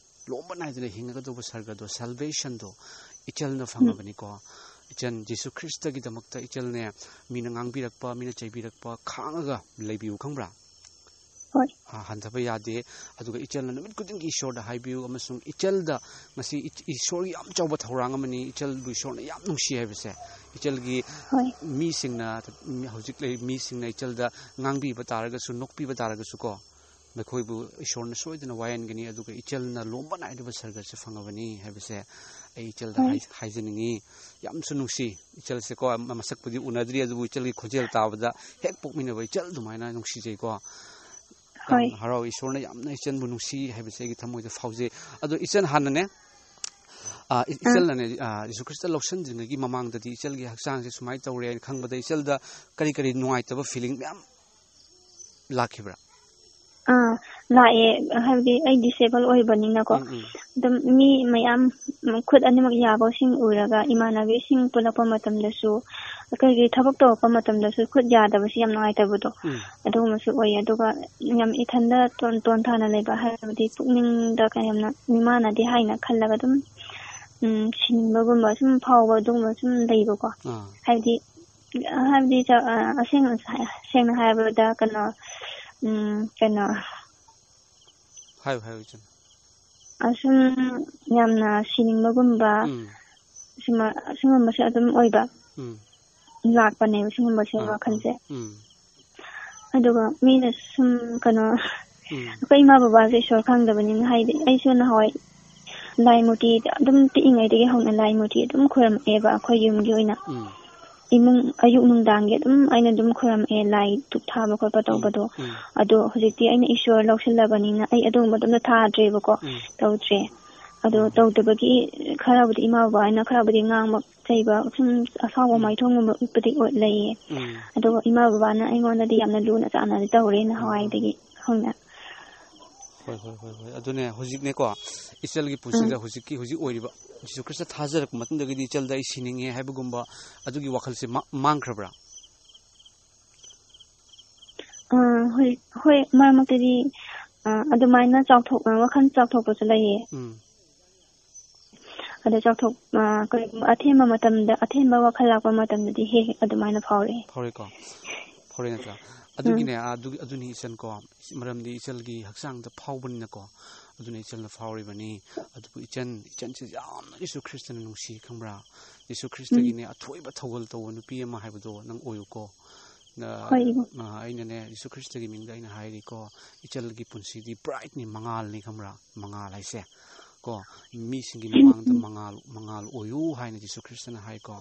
ꯂꯣꯝꯕ ꯅꯥꯏꯗꯅ ꯍꯤꯡꯒꯗꯧꯕ ꯁꯔꯒꯗꯣ, salvation-ꯗꯣ ꯏꯆꯜꯅ ꯎꯝ꯫ ꯐꯪꯉꯕꯅꯤꯀꯣ꯫ ꯏꯆꯟ, ꯖꯤꯁꯨ ꯈ꯭ꯔꯤꯁꯇꯒꯤꯗꯃꯛꯇ ꯏꯆꯜꯅꯦ, ꯃꯤꯅ ꯉꯥꯡꯕꯤꯔꯛꯄ, ꯃꯤꯅ ꯆꯩꯕꯤꯔꯛꯄ ꯈꯥꯡꯉꯒ ꯂꯩꯕꯤꯌꯨ, ꯈꯪꯕ꯭ꯔꯥ? ꯍꯣꯏ꯫ ꯑ, ꯍꯟꯊꯕ ꯌꯥꯗꯦ꯫ ꯑꯗꯨꯒ ꯏꯆꯜꯅ ꯅꯨꯃꯤꯠ ꯈꯨꯗꯤꯡꯒꯤ ꯏꯁꯣꯔꯗ ꯍꯥꯏꯕꯤꯌꯨ, ꯑꯃꯁꯨꯡ ꯏꯆꯜꯗ ꯉꯁꯤ ꯏ-, ꯏꯁꯣꯔꯒꯤ ꯌꯥꯝ ꯆꯥꯎꯕ ꯊꯧꯔꯥꯡ ꯑꯃꯅꯤ, ꯏꯆꯜꯕꯨ ꯏꯁꯣꯔꯅ ꯌꯥꯝ ꯅꯨꯡꯁꯤ ꯍꯥꯏꯕꯁꯦ꯫ ꯏꯆꯜꯒꯤ ꯍꯣꯏ꯫ ꯃꯤꯁꯤꯡꯅ, ꯍꯧꯖꯤꯛ ꯂꯩ ꯃꯤꯁꯤꯡꯅ ꯏꯆꯜꯗ ꯉꯥꯡꯕꯤꯕ ꯇꯥꯔꯒꯁꯨ, ꯅꯣꯛꯄꯤꯕ ꯇꯥꯔꯒꯁꯨ ꯀꯣ, ꯃꯈꯣꯏꯕꯨ ꯏꯁꯣꯔꯅ ꯁꯣꯏꯗꯅ ꯋꯥꯌꯦꯟꯒꯅꯤ, ꯑꯗꯨꯒ ꯏꯆꯜꯅ ꯂꯣꯝꯕ ꯅꯥꯏꯗꯕ ꯁꯔꯒꯁꯦ ꯐꯪꯉꯕꯅꯤ ꯍꯥꯏꯕꯁꯦ ꯑꯩ ꯏꯆꯜꯗ ꯍꯣꯏ꯫ ꯍꯥꯏ-, ꯍꯥꯏꯖꯅꯤꯡꯉꯤ꯫ ꯌꯥꯝꯁꯨ ꯅꯨꯡꯁꯤ ꯏꯆꯜꯁꯦꯀꯣ, ꯃ-, ꯃꯁꯛꯄꯨꯗꯤ ꯎꯅꯗ꯭ꯔꯤ, ꯑꯗꯨꯕꯨ ꯏꯆꯜꯒꯤ ꯈꯣꯟꯖꯦꯜ ꯇꯥꯕꯗ ꯍꯦꯛ ꯄꯣꯛꯃꯤꯟꯅꯕ ꯏꯆꯜ ꯑꯗꯨꯃꯥꯏꯅ ꯅꯨꯡꯁꯤꯖꯩꯀꯣ꯫ ꯌꯥꯝ ꯍꯣꯏ꯫ ꯍꯔꯥꯎꯏ, ꯏꯁꯣꯔꯅ ꯌꯥꯝꯅ ꯏꯆꯟꯕꯨ ꯅꯨꯡꯁꯤ ꯍꯥꯏꯕꯁꯦ ꯑꯩꯒꯤ ꯊꯃꯣꯏꯗ ꯐꯥꯎꯖꯩ꯫ ꯑꯗꯣ ꯏꯆꯟ ꯍꯥꯟꯅꯅꯦ, ꯑꯥ, ꯏ-, ꯏꯆꯜꯅꯅꯦ, ꯑꯥ, ꯖꯤꯁꯨ ꯈ꯭ꯔꯤꯁꯇ ꯂꯧꯁꯤꯟꯗ꯭ꯔꯤꯉꯩꯒꯤ ꯃꯃꯥꯡꯗꯗꯤ ꯏꯆꯜꯒꯤ ꯍꯛꯆꯥꯡꯁꯦ ꯁꯨꯃꯥꯏꯅ ꯇꯧꯔꯦ ꯍꯥꯏꯅ ꯈꯪꯕꯗ ꯏꯆꯜꯗ ꯀꯔꯤ ꯀꯔꯤ ꯅꯨꯡꯉꯥꯏꯇꯕ feeling ꯃꯌꯥꯝ ꯂꯥꯛꯈꯤꯕ꯭ꯔꯥ? ꯑꯥ, ꯂꯥꯛꯑꯦ꯫ ꯍꯥꯏꯕꯗꯤ ꯑꯩ disable ꯑꯣꯏꯕꯅꯤꯅꯀꯣ꯫ ꯎꯝ, ꯎꯝ꯫ ꯑꯗꯨꯝ ꯃꯤ ꯃꯌꯥꯝ, ꯎꯝ, ꯈꯨꯠ ꯑꯅꯤꯃꯛ ꯌꯥꯕꯁꯤꯡ ꯎꯔꯒ ꯏꯃꯥꯟꯅꯕꯤꯁꯤꯡ ꯄꯨꯜꯂꯛꯄ ꯃꯇꯝꯗꯁꯨ, ꯀꯔꯤ ꯀꯔꯤ ꯊꯕꯛ ꯇꯧꯔꯛꯄ ꯃꯇꯝꯗꯁꯨ ꯈꯨꯠ ꯌꯥꯗꯕꯁꯤ ꯌꯥꯝ ꯅꯨꯡꯉꯥꯏꯇꯕꯗꯣ, ꯎꯝ꯫ ꯑꯗꯨꯒꯨꯝꯕꯁꯨ ꯑꯣꯏꯌꯦ꯫ ꯑꯗꯨꯒ ꯌꯥꯝ ꯏꯊꯟꯗ ꯇꯣꯟ-, ꯇꯣꯟꯊꯥꯅ ꯂꯩꯕ, ꯍꯥꯏꯕꯗꯤ ꯄꯨꯛꯅꯤꯡꯗ ꯀꯩ ꯌꯥꯝꯅ ꯃꯤꯃꯥꯟꯅꯗꯦ ꯍꯥꯏꯅ ꯈꯜꯂꯒ ꯑꯗꯨꯝ, ꯎꯝ, ꯁꯤꯅꯤꯡꯕꯒꯨꯝꯕ ꯁꯨꯝ ꯐꯥꯎꯕ ꯑꯗꯨꯒꯨꯝꯕ ꯁꯨꯝ ꯂꯩꯕꯀꯣ꯫ ꯑꯥ꯫ ꯍꯥꯏꯕꯗꯤ, ꯍꯥꯏꯕꯗꯤ ꯆ-, ꯑ, ꯑꯁꯦꯡ-, ꯁꯦꯡꯅ ꯍꯥꯏꯔꯕꯗ ꯀꯩꯅꯣ, ꯎꯝ, ꯀꯩꯅꯣ, ꯍꯥꯏꯌꯨ, ꯍꯥꯏꯌꯨ, ꯏꯆꯟ꯫ ꯑꯁꯨꯝ ꯌꯥꯝꯅ ꯁꯤꯅꯤꯡꯕꯒꯨꯝꯕ, ꯎꯝ꯫ ꯁꯨꯝꯕ, ꯁꯨꯝꯕꯁꯨ ꯑꯗꯨꯝ ꯑꯣꯏꯕ꯫ ꯎꯝ꯫ ꯂꯥꯛꯄꯅꯦꯕ ꯁꯤꯒꯨꯝꯕꯁꯦ, ꯑꯥ, ꯑꯥ꯫ ꯋꯥꯈꯜꯁꯦ꯫ ꯎꯝ꯫ ꯑꯗꯨꯒ ꯃꯤꯅ ꯁꯨꯝ ꯀꯩꯅꯣ, ꯎꯝ꯫ ꯑꯩꯈꯣꯏ ꯏꯃꯥ ꯕꯕꯥꯁꯦ ꯏꯁꯣꯔ ꯈꯪꯗꯕꯅꯤꯅ, ꯍꯥꯏꯗꯤ ꯑꯩꯁꯨ ꯅꯍꯥꯟꯋꯥꯏ ꯂꯥꯏ ꯃꯨꯔꯇꯤ ꯑꯗꯨꯝ ꯄꯤꯛꯏꯉꯩꯗꯒꯤ ꯍꯧꯅ ꯂꯥꯏ ꯃꯨꯔꯇꯤ ꯑꯗꯨꯝ ꯈꯣꯏꯔꯝꯃꯛꯑꯦꯕ ꯑꯩꯈꯣꯏ ꯌꯨꯝꯒꯤ ꯑꯣꯏꯅ꯫ ꯎꯝ꯫ ꯏꯃꯨꯡ ꯑꯌꯨꯛ ꯅꯨꯡꯗꯥꯡꯒꯤ ꯑꯗꯨꯝ ꯑꯩꯅ ꯑꯗꯨꯝ ꯈꯣꯏꯔꯝꯃꯛꯑꯦ ꯂꯥꯏ ꯙꯨꯞ ꯊꯥꯕ ꯈꯣꯠꯄ ꯎꯝ, ꯇꯧꯕꯗꯣ꯫ ꯎꯝ꯫ ꯑꯗꯣ ꯍꯧꯖꯤꯛꯇꯤ ꯑꯩꯅ ꯏꯁꯣꯔ ꯂꯧꯁꯤꯜꯂꯕꯅꯤꯅ ꯑꯩ ꯑꯗꯨꯒꯨꯝꯕꯗꯣ ꯑꯝꯇ ꯊꯥꯗ꯭ꯔꯦꯕꯀꯣ꯫ ꯎꯝ꯫ ꯇꯧꯗ꯭ꯔꯦ꯫ ꯑꯗꯣ ꯎꯝ꯫ ꯇꯧꯗꯕꯒꯤ ꯈꯔꯕꯨꯗꯤ ꯏꯃꯥ ꯕꯕꯥꯅ ꯈꯔꯕꯨꯗꯤ ꯉꯥꯡꯕ ꯆꯩꯕ ꯁꯨꯝ ꯑꯁꯥꯎꯕ ꯎꯝ꯫ ꯃꯥꯏꯊꯣꯡꯒꯨꯝꯕ ꯎꯠꯄꯗꯤ ꯑꯣꯏ-, ꯂꯩꯌꯦ꯫ ꯎꯝ꯫ ꯑꯗꯨꯒ ꯏꯃꯥ ꯕꯕꯥꯅ ꯑꯩꯉꯣꯟꯗꯗꯤ ꯌꯥꯝꯅ ꯂꯨꯅ ꯆꯥꯟꯅꯗꯤ ꯇꯧꯔꯦ ꯎꯝ, ꯎꯝ꯫ ꯅꯍꯥꯟꯋꯥꯏꯗꯒꯤ ꯍꯧꯅ꯫ ꯍꯣꯏ, ꯍꯣꯏ, ꯍꯣꯏ, ꯍꯣꯏ꯫ ꯑꯗꯨꯅꯦ ꯍꯧꯖꯤꯛꯅꯦꯀꯣ, ꯏꯆꯜꯒꯤ ꯎꯝ꯫ ꯄꯨꯟꯁꯤꯗ ꯍꯧꯖꯤꯛꯀꯤ ꯍꯧꯖꯤꯛ ꯑꯣꯏꯔꯤꯕ ꯖꯤꯁꯨ ꯈ꯭ꯔꯤꯁꯇ ꯊꯥꯖꯔꯛꯄ ꯃꯇꯨꯡꯗꯒꯤꯗꯤ ꯏꯆꯜꯗ ꯑꯩ ꯁꯤꯅꯤꯡꯉꯦ ꯍꯥꯏꯕꯒꯨꯝꯕ ꯑꯗꯨꯒꯤ ꯋꯥꯈꯜꯁꯦ ꯃꯥ-, ꯃꯥꯡꯈ꯭ꯔꯕ꯭ꯔꯥ? ꯑꯥ, ꯍꯣꯏ, ꯍꯣꯏ, ꯃꯔꯛ ꯃꯔꯛꯇꯗꯤ, ꯑꯥ, ꯑꯗꯨꯃꯥꯏꯅ ꯆꯥꯎꯊꯣꯛ-, ꯑꯥ, ꯋꯥꯈꯜ ꯆꯥꯎꯊꯣꯛꯄꯁꯨ ꯂꯩꯌꯦ꯫ ꯎꯝ꯫ ꯑꯗꯣ ꯆꯥꯎꯊꯣꯛ-, ꯑꯥ, ꯀꯔꯤꯒꯨꯝꯕ ꯑꯊꯦꯝꯕ ꯃꯇꯝꯗ, ꯑꯊꯦꯝꯕ ꯋꯥꯈꯜ ꯂꯥꯛꯄ ꯃꯇꯝꯗꯗꯤ ꯍꯦꯛ ꯍꯦꯛ ꯑꯗꯨꯃꯥꯏꯅ ꯐꯥꯎꯔꯛꯑꯦ꯫ ꯐꯥꯎꯔꯦꯀꯣ? ꯐꯥꯎꯔꯦ ꯅꯠꯇ꯭ꯔꯥ? ꯎꯝ꯫ ꯑꯗꯨꯒꯤꯅꯦ, ꯑꯥ, ꯑꯗꯨꯒꯤ, ꯑꯗꯨꯅꯤ ꯏꯆꯟꯀꯣ, ꯃꯔꯝꯗꯤ ꯏꯆꯜꯒꯤ ꯍꯛꯆꯥꯡꯗ ꯐꯥꯎꯕꯅꯤꯅꯀꯣ, ꯑꯗꯨꯅ ꯏꯆꯜꯅ ꯐꯥꯎꯔꯤꯕꯅꯤ꯫ ꯑꯗꯨꯕꯨ ꯏꯆꯟ, ꯏꯆꯟꯁꯤ ꯌꯥꯝꯅ ꯖꯤꯁꯨ ꯈ꯭ꯔꯤꯁꯇꯅ ꯅꯨꯡꯁꯤ, ꯈꯪꯕ꯭ꯔꯥ? ꯖꯤꯁꯨ ꯎꯝ꯫ ꯈ꯭ꯔꯤꯁꯇꯒꯤꯅꯦ ꯑꯊꯣꯏꯕ ꯊꯧꯒꯜ ꯇꯧꯕ ꯅꯨꯄꯤ ꯑꯃ ꯍꯥꯏꯕꯗꯣ ꯅꯪ ꯑꯣꯏꯌꯨꯀꯣ꯫ ꯅ-, ꯍꯣꯏ, ꯏꯕꯨꯡ꯫ ꯑ, ꯑꯩꯅꯅꯦ, ꯖꯤꯁꯨ ꯈ꯭ꯔꯤꯁꯇꯒꯤ ꯃꯤꯡꯗ ꯑꯩꯅ ꯍꯥꯏꯔꯤꯀꯣ, ꯏꯆꯜꯒꯤ ꯄꯨꯟꯁꯤꯗꯤ brightꯅꯤ, ꯃꯉꯥꯜꯅꯤ, ꯈꯪꯕ꯭ꯔꯥ? ꯃꯉꯥꯜ ꯍꯥꯏꯁꯦ꯫ ꯀꯣ, ꯃꯤꯁꯤꯡꯒꯤ ꯎꯝ, ꯃꯃꯥꯡꯗ ꯎꯝ꯫ ꯃꯉꯥꯜ, ꯃꯉꯥꯜ ꯑꯣꯏꯌꯨ ꯍꯥꯏꯅ ꯖꯤꯁꯨ ꯈ꯭ꯔꯤꯁꯇꯅ ꯍꯥꯏꯀꯣ꯫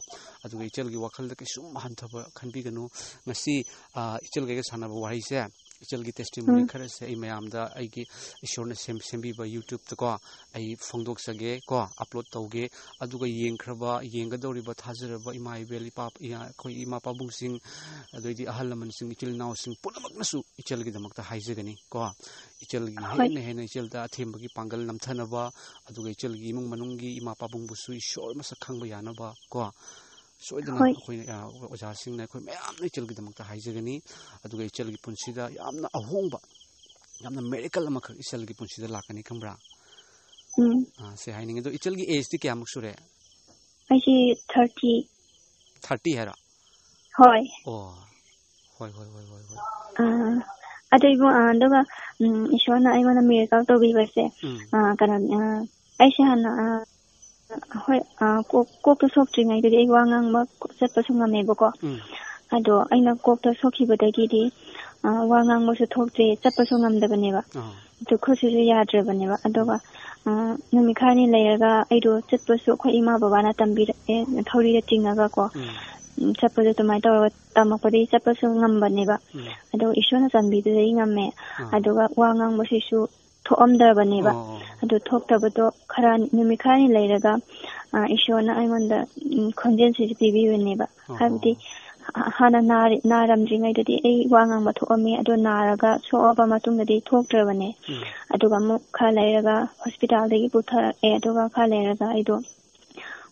ꯑꯗꯨꯒ ꯏꯆꯜꯒꯤ ꯋꯥꯈꯜꯗ ꯀꯩꯁꯨꯝ ꯍꯟꯊꯕ ꯈꯟꯕꯤꯒꯅꯨ꯫ ꯉꯁꯤ, ꯑ, ꯏꯆꯜꯒ ꯑꯩꯒ ꯁꯥꯟꯅꯕ ꯋꯥꯍꯩꯁꯦ, ꯏꯆꯜꯒꯤ ꯇꯦꯁꯇꯤꯃꯣꯅꯤ ꯎꯝ꯫ ꯈꯔꯁꯦ ꯑꯩ ꯃꯌꯥꯝꯗ ꯑꯩꯒꯤ ꯏꯁꯣꯔꯅ ꯁꯦꯝ-, ꯁꯦꯝꯕꯤꯕ YouTube-ꯇꯀꯣ ꯑꯩ ꯐꯣꯡꯗꯣꯛꯆꯒꯦ ꯀꯣ, upload ꯇꯧꯒꯦ꯫ ꯑꯗꯨꯒ ꯌꯦꯡꯈ꯭ꯔꯕ, ꯌꯦꯡꯒꯗꯧꯔꯤꯕ ꯊꯥꯖꯔꯕ ꯏꯃꯥ ꯏꯕꯦꯜ, ꯏꯄꯥ, ꯏꯌꯥ-, ꯑꯩꯈꯣꯏ ꯏꯃꯥ ꯄꯥꯕꯨꯡꯁꯤꯡ, ꯑꯗꯩꯗꯤ ꯑꯍꯜ ꯂꯃꯟꯁꯤꯡ, ꯏꯆꯤꯜ ꯏꯅꯥꯎꯁꯤꯡ ꯄꯨꯝꯅꯃꯛꯅꯁꯨ ꯏꯆꯜꯒꯤꯗꯃꯛꯇ ꯍꯥꯏꯖꯒꯅꯤ ꯀꯣ꯫ ꯏꯆꯜꯒꯤ ꯍꯣꯏ꯫ ꯍꯦꯟꯅ ꯍꯦꯟꯅ ꯏꯆꯜꯗ ꯑꯊꯦꯝꯕꯒꯤ ꯄꯥꯡꯒꯜ ꯅꯝꯊꯅꯕ, ꯑꯗꯨꯒ ꯏꯆꯜꯒꯤ ꯏꯃꯨꯡ ꯃꯅꯨꯡꯒꯤ ꯏꯃꯥ ꯄꯥꯕꯨꯡꯕꯨꯁꯨ ꯏꯁꯣꯔ ꯃꯁꯛ ꯈꯪꯕ ꯌꯥꯅꯕ ꯀꯣ꯫ ꯁꯣꯏꯗꯅ ꯍꯣꯏ꯫ ꯑꯩꯈꯣꯏꯅ, ꯑ, ꯑꯣꯖꯥꯁꯤꯡꯅ ꯑꯩꯈꯣꯏ ꯃꯌꯥꯝꯅ ꯏꯆꯜꯒꯤꯗꯃꯛꯇ ꯍꯥꯏꯖꯒꯅꯤ꯫ ꯑꯗꯨꯒ ꯏꯆꯜꯒꯤ ꯄꯨꯟꯁꯤꯗ ꯌꯥꯝꯅ ꯑꯍꯣꯡꯕ, ꯌꯥꯝꯅ miracle ꯑꯃꯈꯛ ꯏꯆꯜꯒꯤ ꯄꯨꯟꯁꯤꯗ ꯂꯥꯛꯀꯅꯤ, ꯈꯪꯕ꯭ꯔꯥ? ꯎꯝ꯫ ꯑ, ꯁꯤ ꯍꯥꯏꯅꯤꯡꯉꯤ꯫ ꯑꯗꯣ ꯏꯆꯜꯒꯤ age-ꯇꯤ ꯀꯌꯥꯃꯨꯛ ꯁꯨꯔꯦ? ꯑꯩꯁꯤ thirty꯫ Thirty ꯍꯥꯏꯔꯣ? ꯍꯣꯏ꯫ ꯑꯣ꯫ ꯍꯣꯏ, ꯍꯣꯏ, ꯍꯣꯏ, ꯍꯣꯏ, ꯍꯣꯏ꯫ ꯑꯥ, ꯑꯗꯣ ꯏꯕꯨꯡ, ꯑꯥ, ꯑꯗꯨꯒ, ꯎꯝ, ꯏꯁꯣꯔꯅ ꯑꯩꯉꯣꯟꯗ miracle ꯇꯧꯕꯤꯕꯁꯦ, ꯎꯝ꯫ ꯑꯥ, ꯀꯩꯅꯣ, ꯑꯥ, ꯑꯩꯁꯦ ꯍꯥꯟꯅ, ꯑꯥ, ꯍꯣꯏ, ꯑꯥ, ꯀꯣꯛ-, ꯀꯣꯛꯇ ꯁꯣꯛꯇ꯭ꯔꯤꯉꯩꯗꯗꯤ ꯑꯩ ꯋꯥ ꯉꯥꯡꯕ, ꯆꯠꯄꯁꯨ ꯉꯝꯃꯦꯕꯀꯣ꯫ ꯎꯝ꯫ ꯑꯗꯣ ꯑꯩꯅ ꯀꯣꯛꯇ ꯁꯣꯛꯈꯤꯕꯗꯒꯤꯗꯤ, ꯑꯥ, ꯋꯥ ꯉꯥꯡꯕꯁꯨ ꯊꯣꯛꯇ꯭ꯔꯦ, ꯆꯠꯄꯁꯨ ꯉꯝꯗꯕꯅꯦꯕ꯫ ꯑꯥ꯫ ꯑꯗꯨ ꯈꯨꯠꯁꯤꯁꯨ ꯌꯥꯗ꯭ꯔꯕꯅꯦꯕ꯫ ꯑꯗꯨꯒ, ꯎꯝ꯫ ꯑꯥ, ꯅꯨꯃꯤꯠ ꯈꯔꯅꯤ ꯂꯩꯔꯒ ꯑꯩꯗꯣ ꯆꯠꯄꯁꯨ ꯑꯩꯈꯣꯏ ꯏꯃꯥ ꯕꯕꯥꯅ ꯇꯝꯕꯤꯔꯛꯑꯦ, ꯊꯧꯔꯤꯗ ꯆꯤꯡꯉꯒꯀꯣ꯫ ꯎꯝ꯫ ꯎꯝ, ꯆꯠꯄꯗꯣ ꯑꯗꯨꯃꯥꯏꯅ ꯇꯧꯔꯒ ꯇꯝꯃꯛꯄꯗꯒꯤ ꯆꯠꯄꯁꯨ ꯉꯝꯕꯅꯦꯕ꯫ ꯎꯝ꯫ ꯑꯗꯣ ꯏꯁꯣꯔꯅ ꯆꯥꯟꯕꯤꯗꯨꯗꯒꯤ ꯉꯝꯃꯦ꯫ ꯑꯥ꯫ ꯑꯗꯨꯒ ꯋꯥ ꯉꯥꯡꯕꯁꯤꯁꯨ ꯊꯣꯛꯑꯝꯗ꯭ꯔꯕꯅꯦꯕ꯫ ꯑꯣ, ꯑꯣ꯫ ꯑꯗꯨ ꯊꯣꯛꯇꯕꯗꯣ ꯈꯔ ꯅꯨꯃꯤꯠ ꯈꯔꯅꯤ ꯂꯩꯔꯒ, ꯑ, ꯏꯁꯣꯔꯅ ꯑꯩꯉꯣꯟꯗ, ꯎꯝ, ꯈꯣꯟꯖꯦꯜꯁꯤꯁꯨ ꯄꯤꯕꯤꯕꯅꯦꯕ꯫ ꯑꯣ, ꯍꯥꯏꯕꯗꯤ, ꯑꯣ꯫ ꯍ-, ꯍꯥꯟꯅ ꯅꯥꯔꯤ-, ꯅꯥꯔꯝꯗ꯭ꯔꯤꯉꯩꯗꯗꯤ ꯑꯩ ꯋꯥ ꯉꯥꯡꯕ ꯊꯣꯛꯑꯝꯃꯤ꯫ ꯑꯗꯣ ꯅꯥꯔꯒ ꯁꯣꯛꯑꯕ ꯃꯇꯨꯡꯗꯗꯤ ꯊꯣꯛꯇ꯭ꯔꯕꯅꯦ꯫ ꯎꯝ꯫ ꯑꯗꯨꯒ ꯑꯃꯨꯛ ꯈꯔ ꯂꯩꯔꯒ hospital-ꯗꯒꯤ ꯄꯨꯊꯔꯛꯑꯦ꯫ ꯑꯗꯨꯒ ꯈꯔ ꯂꯩꯔꯒ ꯑꯩꯗꯣ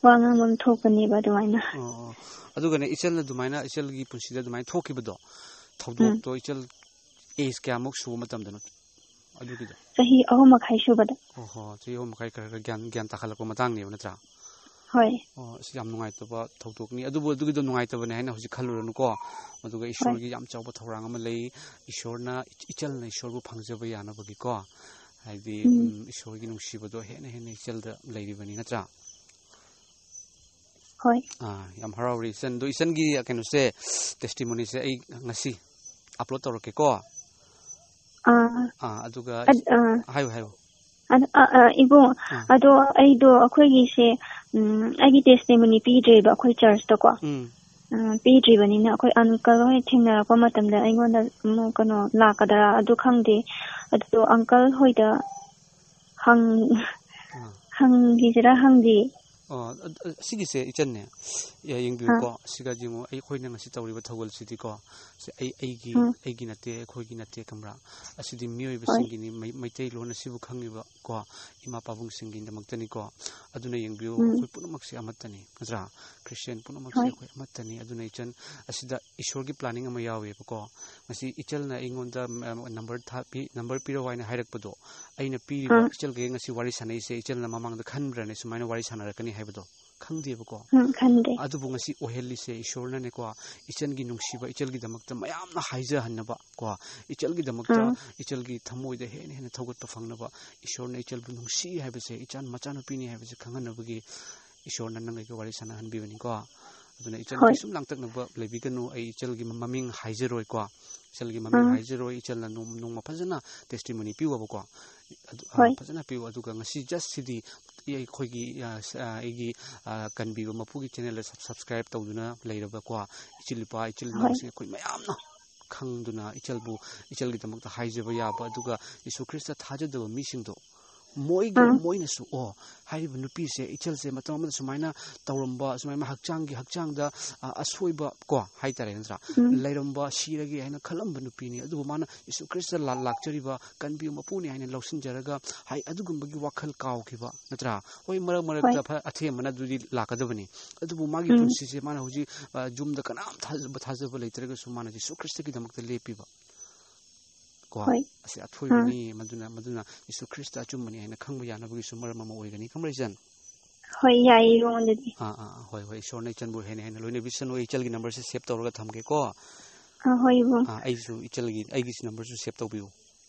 ꯋꯥ ꯉꯥꯡꯕ ꯑꯃ ꯊꯣꯛꯄꯅꯦꯕ ꯑꯗꯨꯃꯥꯏꯅ꯫ ꯑꯣ, ꯑꯣ꯫ ꯑꯗꯨꯒꯅꯦ, ꯏꯆꯜꯅ ꯑꯗꯨꯃꯥꯏꯅ, ꯏꯆꯜꯒꯤ ꯄꯨꯟꯁꯤꯗ ꯑꯗꯨꯃꯥꯏꯅ ꯊꯣꯛꯈꯤꯕꯗꯣ, ꯎꯝ꯫ ꯊꯧꯗꯣꯛꯇꯣ ꯏꯆꯜ age ꯀꯌꯥꯃꯨꯛ ꯁꯨꯕ ꯃꯇꯝꯗꯅꯣ ꯑꯗꯨꯒꯤꯗꯣ? ꯆꯍꯤ ꯑꯍꯨꯝ ꯃꯈꯥꯏ ꯁꯨꯕꯗ꯫ ꯑꯣ ꯍꯣ, ꯆꯍꯤ ꯑꯍꯨꯝ ꯃꯈꯥꯏ ꯈꯔ ꯈꯔ ꯒ꯭ꯌꯥꯟ, ꯒ꯭ꯌꯥꯟ ꯇꯥꯈꯠꯂꯛꯄ ꯃꯇꯥꯡꯅꯦꯕ, ꯅꯠꯇ꯭ꯔꯥ? ꯍꯣꯏ꯫ ꯑꯣ, ꯑꯁ, ꯌꯥꯝ ꯅꯨꯡꯉꯥꯏꯇꯕ ꯊꯧꯗꯣꯛꯅꯤ꯫ ꯑꯗꯨꯕꯨ ꯑꯗꯨꯒꯤꯗꯣ ꯅꯨꯡꯉꯥꯏꯇꯕꯅꯦ ꯍꯥꯏꯅ ꯍꯧꯖꯤꯛ ꯈꯜꯂꯨꯔꯅꯨꯀꯣ꯫ ꯑꯗꯨꯒ ꯍꯣꯏ꯫ ꯏꯁꯣꯔꯒꯤ ꯌꯥꯝ ꯆꯥꯎꯕ ꯊꯧꯔꯥꯡ ꯑꯃ ꯂꯩ꯫ ꯏꯁꯣꯔꯅ, ꯏꯆꯜꯅ ꯏꯁꯣꯔꯕꯨ ꯐꯪꯖꯕ ꯌꯥꯅꯕꯒꯤꯀꯣ꯫ ꯍꯥꯏꯗꯤ, ꯎꯝ꯫ ꯎꯝ, ꯏꯁꯣꯔꯒꯤ ꯅꯨꯡꯁꯤꯕꯗꯣ ꯍꯦꯟꯅ ꯍꯦꯟꯅ ꯏꯆꯜꯗ ꯂꯩꯔꯤꯕꯅꯤ, ꯅꯠꯇ꯭ꯔꯥ? ꯍꯣꯏ꯫ ꯑꯥ, ꯌꯥꯝ ꯍꯔꯥꯎꯔꯦ ꯏꯆꯟ꯫ ꯑꯗꯣ ꯏꯆꯟꯒꯤ ꯀꯩꯅꯣꯁꯦ, testimony-ꯁꯦ ꯑꯩ ꯉꯁꯤ upload ꯇꯧꯔꯛꯀꯦꯀꯣ꯫ ꯑꯥ꯫ ꯑꯥ, ꯑꯗꯨꯒ ꯑꯗ-, ꯑꯥ꯫ ꯍꯥꯏꯌꯨ, ꯍꯥꯏꯌꯨ꯫ ꯑꯗ-, ꯑꯥ, ꯑꯥ, ꯏꯕꯨꯡ, ꯑꯥ꯫ ꯑꯗꯣ ꯑꯩꯗꯣ ꯑꯩꯈꯣꯏꯒꯤꯁꯦ, ꯎꯝ, ꯑꯩꯒꯤ testimony ꯄꯤꯗ꯭ꯔꯦꯕ ꯑꯩꯈꯣꯏ church-ꯇꯀꯣ꯫ ꯎꯝ꯫ ꯎꯝ, ꯄꯤꯗ꯭ꯔꯤꯕꯅꯤꯅ ꯑꯩꯈꯣꯏ uncle ꯍꯣꯏ ꯊꯦꯡꯅꯔꯛꯄ ꯃꯇꯝꯗ ꯑꯩꯉꯣꯟꯗ ꯑꯃꯨꯛ ꯀꯩꯅꯣ ꯂꯥꯛꯀꯗ꯭ꯔꯥ ꯑꯗꯨ ꯈꯪꯗꯦ꯫ ꯑꯗꯨ uncle ꯍꯣꯏꯗ ꯍꯪ-, ꯑꯥ꯫ ꯍꯪꯈꯤꯁꯤꯔꯥ ꯍꯪꯗꯦ꯫ ꯑꯣ, ꯑ-, ꯑ-, ꯁꯤꯒꯤꯁꯦ ꯏꯆꯟꯅꯦ, ꯌꯦꯡꯕꯤꯌꯨꯀꯣ꯫ ꯑꯥ꯫ ꯁꯤꯒ ꯌꯦꯡꯉꯨ, ꯑꯩꯈꯣꯏꯅ ꯉꯁꯤ ꯇꯧꯔꯤꯕ ꯊꯧꯒꯜꯁꯤꯗꯤꯀꯣ, ꯁꯤ ꯑꯩ, ꯑꯩꯒꯤ, ꯎꯝ꯫ ꯑꯩꯒꯤ ꯅꯠꯇꯦ, ꯑꯩꯈꯣꯏꯒꯤ ꯅꯠꯇꯦ, ꯈꯪꯕ꯭ꯔꯥ? ꯑꯁꯤꯗꯤ ꯍꯣꯏ꯫ ꯃꯤꯑꯣꯏꯕꯁꯤꯡꯒꯤꯅꯤ, ꯃꯩ-, ꯃꯩꯇꯩꯂꯣꯟ ꯑꯁꯤꯕꯨ ꯈꯪꯉꯤꯕ ꯀꯣ, ꯏꯃꯥ ꯄꯥꯕꯨꯡꯁꯤꯡꯒꯤꯗꯃꯛꯇꯅꯤꯀꯣ꯫ ꯑꯗꯨꯅ ꯌꯦꯡꯕꯤꯌꯨ, ꯎꯝ꯫ ꯑꯩꯈꯣꯏ ꯄꯨꯝꯅꯃꯛꯁꯦ ꯑꯃꯠꯇꯅꯤ, ꯅꯠꯇ꯭ꯔꯥ? ꯈ꯭ꯔꯤꯁꯇꯤꯌꯥꯟ ꯄꯨꯝꯅꯃꯛꯁꯦ ꯍꯣꯏ꯫ ꯑꯩꯈꯣꯏ ꯑꯃꯠꯇꯅꯤ꯫ ꯑꯗꯨꯅ ꯏꯆꯟ, ꯑꯁꯤꯗ ꯏꯁꯣꯔꯒꯤ planning ꯑꯃ ꯌꯥꯎꯋꯦꯕꯀꯣ꯫ ꯉꯁꯤ ꯏꯆꯜꯅ ꯑꯩꯉꯣꯟꯗ, ꯎꯝ, number ꯊꯥ-, ꯄꯤ-, number ꯄꯤꯔꯛꯑꯣ ꯍꯥꯏꯅ ꯍꯥꯏꯔꯛꯄꯗꯣ, ꯑꯩꯅ ꯄꯤꯔꯤꯕ ꯑꯥ꯫ ꯏꯆꯜꯒ ꯉꯁꯤ ꯋꯥꯔꯤ ꯁꯥꯟꯅꯩꯁꯦ, ꯏꯆꯜꯅ ꯃꯃꯥꯡꯗ ꯈꯟꯕ꯭ꯔꯅꯦ ꯁꯨꯃꯥꯏꯅ ꯋꯥꯔꯤ ꯁꯥꯟꯅꯔꯛꯀꯅꯤ ꯍꯥꯏꯕꯗꯣ? ꯈꯪꯗꯦꯕꯀꯣ꯫ ꯎꯝ, ꯈꯟꯗꯦ꯫ ꯑꯗꯨꯕꯨ ꯉꯁꯤ ꯑꯣꯏꯍꯜꯂꯤꯁꯦ ꯏꯁꯣꯔꯅꯅꯦꯀꯣ, ꯏꯆꯟꯒꯤ ꯅꯨꯡꯁꯤꯕ, ꯏꯆꯜꯒꯤꯗꯃꯛꯇ ꯃꯌꯥꯝꯅ ꯍꯥꯏꯖꯍꯟꯅꯕ ꯀꯣ, ꯏꯆꯜꯒꯤꯗꯃꯛꯇ, ꯑꯥ꯫ ꯏꯆꯜꯒꯤ ꯊꯃꯣꯏꯗ ꯍꯦꯟꯅ ꯍꯦꯟꯅ ꯊꯧꯒꯠꯄ ꯐꯪꯅꯕ, ꯏꯁꯣꯔꯅ ꯏꯆꯜꯕꯨ ꯅꯨꯡꯁꯤ ꯍꯥꯏꯕꯁꯦ, ꯏꯆꯥ ꯃꯆꯥꯅꯨꯄꯤꯅꯤ ꯍꯥꯏꯕꯁꯦ ꯈꯪꯍꯟꯅꯕꯒꯤ ꯏꯁꯣꯔꯅ ꯅꯪ ꯑꯩꯒ ꯋꯥꯔꯤ ꯁꯥꯟꯅꯍꯟꯕꯤꯕꯅꯤꯀꯣ꯫ ꯑꯗꯨꯅ ꯏꯆꯟ ꯍꯣꯏ꯫ ꯀꯩꯁꯨꯝ ꯂꯥꯡꯇꯛꯅꯕ ꯂꯩꯕꯤꯒꯅꯨ, ꯑꯩ ꯏꯆꯜꯒꯤ ꯃꯃꯤꯡ ꯍꯥꯏꯖꯔꯣꯏꯀꯣ, ꯏꯆꯜꯒꯤ ꯃꯃꯤꯡ ꯑꯥ꯫ ꯍꯥꯏꯖꯔꯣꯏ, ꯏꯆꯜꯅ ꯅꯣꯡ-, ꯅꯣꯡꯃ ꯐꯖꯅ testimony ꯄꯤꯌꯨꯕꯀꯣ꯫ ꯑꯗꯨ, ꯑ, ꯍꯣꯏ꯫ ꯐꯖꯅ ꯄꯤꯌꯨ꯫ ꯑꯗꯨꯒ ꯉꯁꯤ just ꯁꯤꯗꯤ ꯑꯩꯈꯣꯏꯒꯤ, ꯑ, ꯁ-, ꯑ, ꯑꯩꯒꯤ, ꯑ, ꯀꯟꯕꯤꯕ ꯃꯄꯨꯒꯤ channelꯗ sub-, subscribe ꯇꯧꯗꯨꯅ ꯂꯩꯔꯕꯀꯣ ꯏꯆꯤꯜ ꯏꯄꯥ, ꯏꯆꯤꯜ ꯍꯣꯏ꯫ ꯏꯅꯥꯎꯁꯤꯡ ꯑꯩꯈꯣꯏ ꯃꯌꯥꯝꯅ ꯈꯪꯗꯨꯅ ꯏꯆꯜꯕꯨ, ꯏꯆꯜꯒꯤꯗꯃꯛꯇ ꯍꯥꯏꯖꯕ ꯌꯥꯕ, ꯑꯗꯨꯒ ꯌꯤꯁꯨ ꯈ꯭ꯔꯤꯁꯇ ꯊꯥꯖꯗꯕ ꯃꯤꯁꯤꯡꯗꯣ ꯃꯣꯏꯒ, ꯎꯝ꯫ ꯃꯣꯏꯅꯁꯨ, "ꯑꯣ, ꯍꯥꯏꯔꯤꯕ ꯅꯨꯄꯤꯁꯦ, ꯏꯆꯜꯁꯦ ꯃꯇꯝ ꯑꯃꯗ ꯁꯨꯃꯥꯏꯅ ꯇꯧꯔꯝꯕ, ꯁꯨꯃꯥꯏꯅ ꯍꯛꯆꯥꯡꯒꯤ, ꯍꯛꯆꯥꯡꯗ, ꯑ, ꯑꯁꯣꯏꯕ ꯀꯣ ꯍꯥꯏꯇꯥꯔꯦ, ꯅꯠꯇ꯭ꯔꯥ? ꯎꯝ꯫ ꯂꯩꯔꯝꯕ, ꯁꯤꯔꯒꯦ ꯍꯥꯏꯅ ꯈꯜꯂꯝꯕ ꯅꯨꯄꯤꯅꯤ, ꯑꯗꯨꯕꯨ ꯃꯥꯅ ꯌꯤꯁꯨ ꯈ꯭ꯔꯤꯁꯇ ꯂꯥ-, ꯂꯥꯛꯆꯔꯤꯕ ꯀꯟꯕꯤꯌꯨ ꯃꯄꯨꯅꯤ ꯍꯥꯏꯅ ꯂꯧꯁꯤꯟꯖꯔꯒ, ꯍꯥꯏ, ꯑꯗꯨꯒꯨꯝꯕꯒꯤ ꯋꯥꯈꯜ ꯀꯥꯎꯈꯤꯕ, ꯅꯠꯇ꯭ꯔꯥ? ꯍꯣꯏ, ꯃꯔꯛ ꯃꯔꯛꯇ ꯍꯣꯏ꯫ ꯐ-, ꯑꯊꯦꯝꯕꯅ ꯑꯗꯨꯗꯤ ꯂꯥꯛꯀꯗꯕꯅꯤ꯫ ꯑꯗꯨꯕꯨ ꯃꯥꯒꯤ ꯎꯝ꯫ ꯄꯨꯟꯁꯤꯁꯦ ꯃꯥꯅ ꯍꯧꯖꯤꯛ, ꯑ, ꯌꯨꯝꯗ ꯀꯅꯥꯝ ꯊꯥꯖꯕ, ꯊꯥꯖꯕ ꯂꯩꯇ꯭ꯔꯒꯁꯨ ꯃꯥꯅ ꯌꯤꯁꯨ ꯈ꯭ꯔꯤꯁꯇꯒꯤꯗꯃꯛꯇ ꯂꯦꯞꯄꯤꯕ꯫ ꯀꯣ, ꯍꯣꯏ꯫ ꯑꯁꯤ ꯎꯝ꯫ ꯑꯊꯣꯏꯕꯅꯤ, ꯃꯗꯨꯅ, ꯃꯗꯨꯅ ꯌꯤꯁꯨ ꯈ꯭ꯔꯤꯁꯇ ꯑꯆꯨꯝꯕꯅꯤ ꯍꯥꯏꯅ ꯈꯪꯕ ꯌꯥꯅꯕꯒꯤꯁꯨ ꯃꯔꯝ ꯑꯃ ꯑꯣꯏꯒꯅꯤ꯫ ꯈꯪꯕ꯭ꯔꯥ, ꯏꯆꯟ? ꯍꯣꯏ, ꯌꯥꯏꯌꯦ, ꯏꯕꯨꯡꯉꯣ, ꯑꯗꯨꯗꯤ꯫ ꯑꯥ, ꯑꯥ, ꯑꯥ, ꯍꯣꯏ, ꯍꯣꯏ, ꯏꯁꯣꯔꯅ ꯏꯆꯟꯕꯨ ꯍꯦꯟꯅ ꯍꯦꯟꯅ ꯂꯣꯏꯅꯕꯤꯁꯅꯨ꯫ ꯑꯩ ꯏꯆꯜꯒꯤ numberꯁꯦ save ꯇꯧꯔꯒ ꯊꯝꯒꯦꯀꯣ꯫ ꯑꯥ, ꯍꯣꯏ, ꯏꯕꯨꯡ꯫ ꯑꯥ, ꯑꯩꯁꯨ ꯏꯆꯜꯒꯤ, ꯑꯩꯒꯤꯁꯨ numberꯁꯨ save ꯇꯧꯕꯤꯌꯨ꯫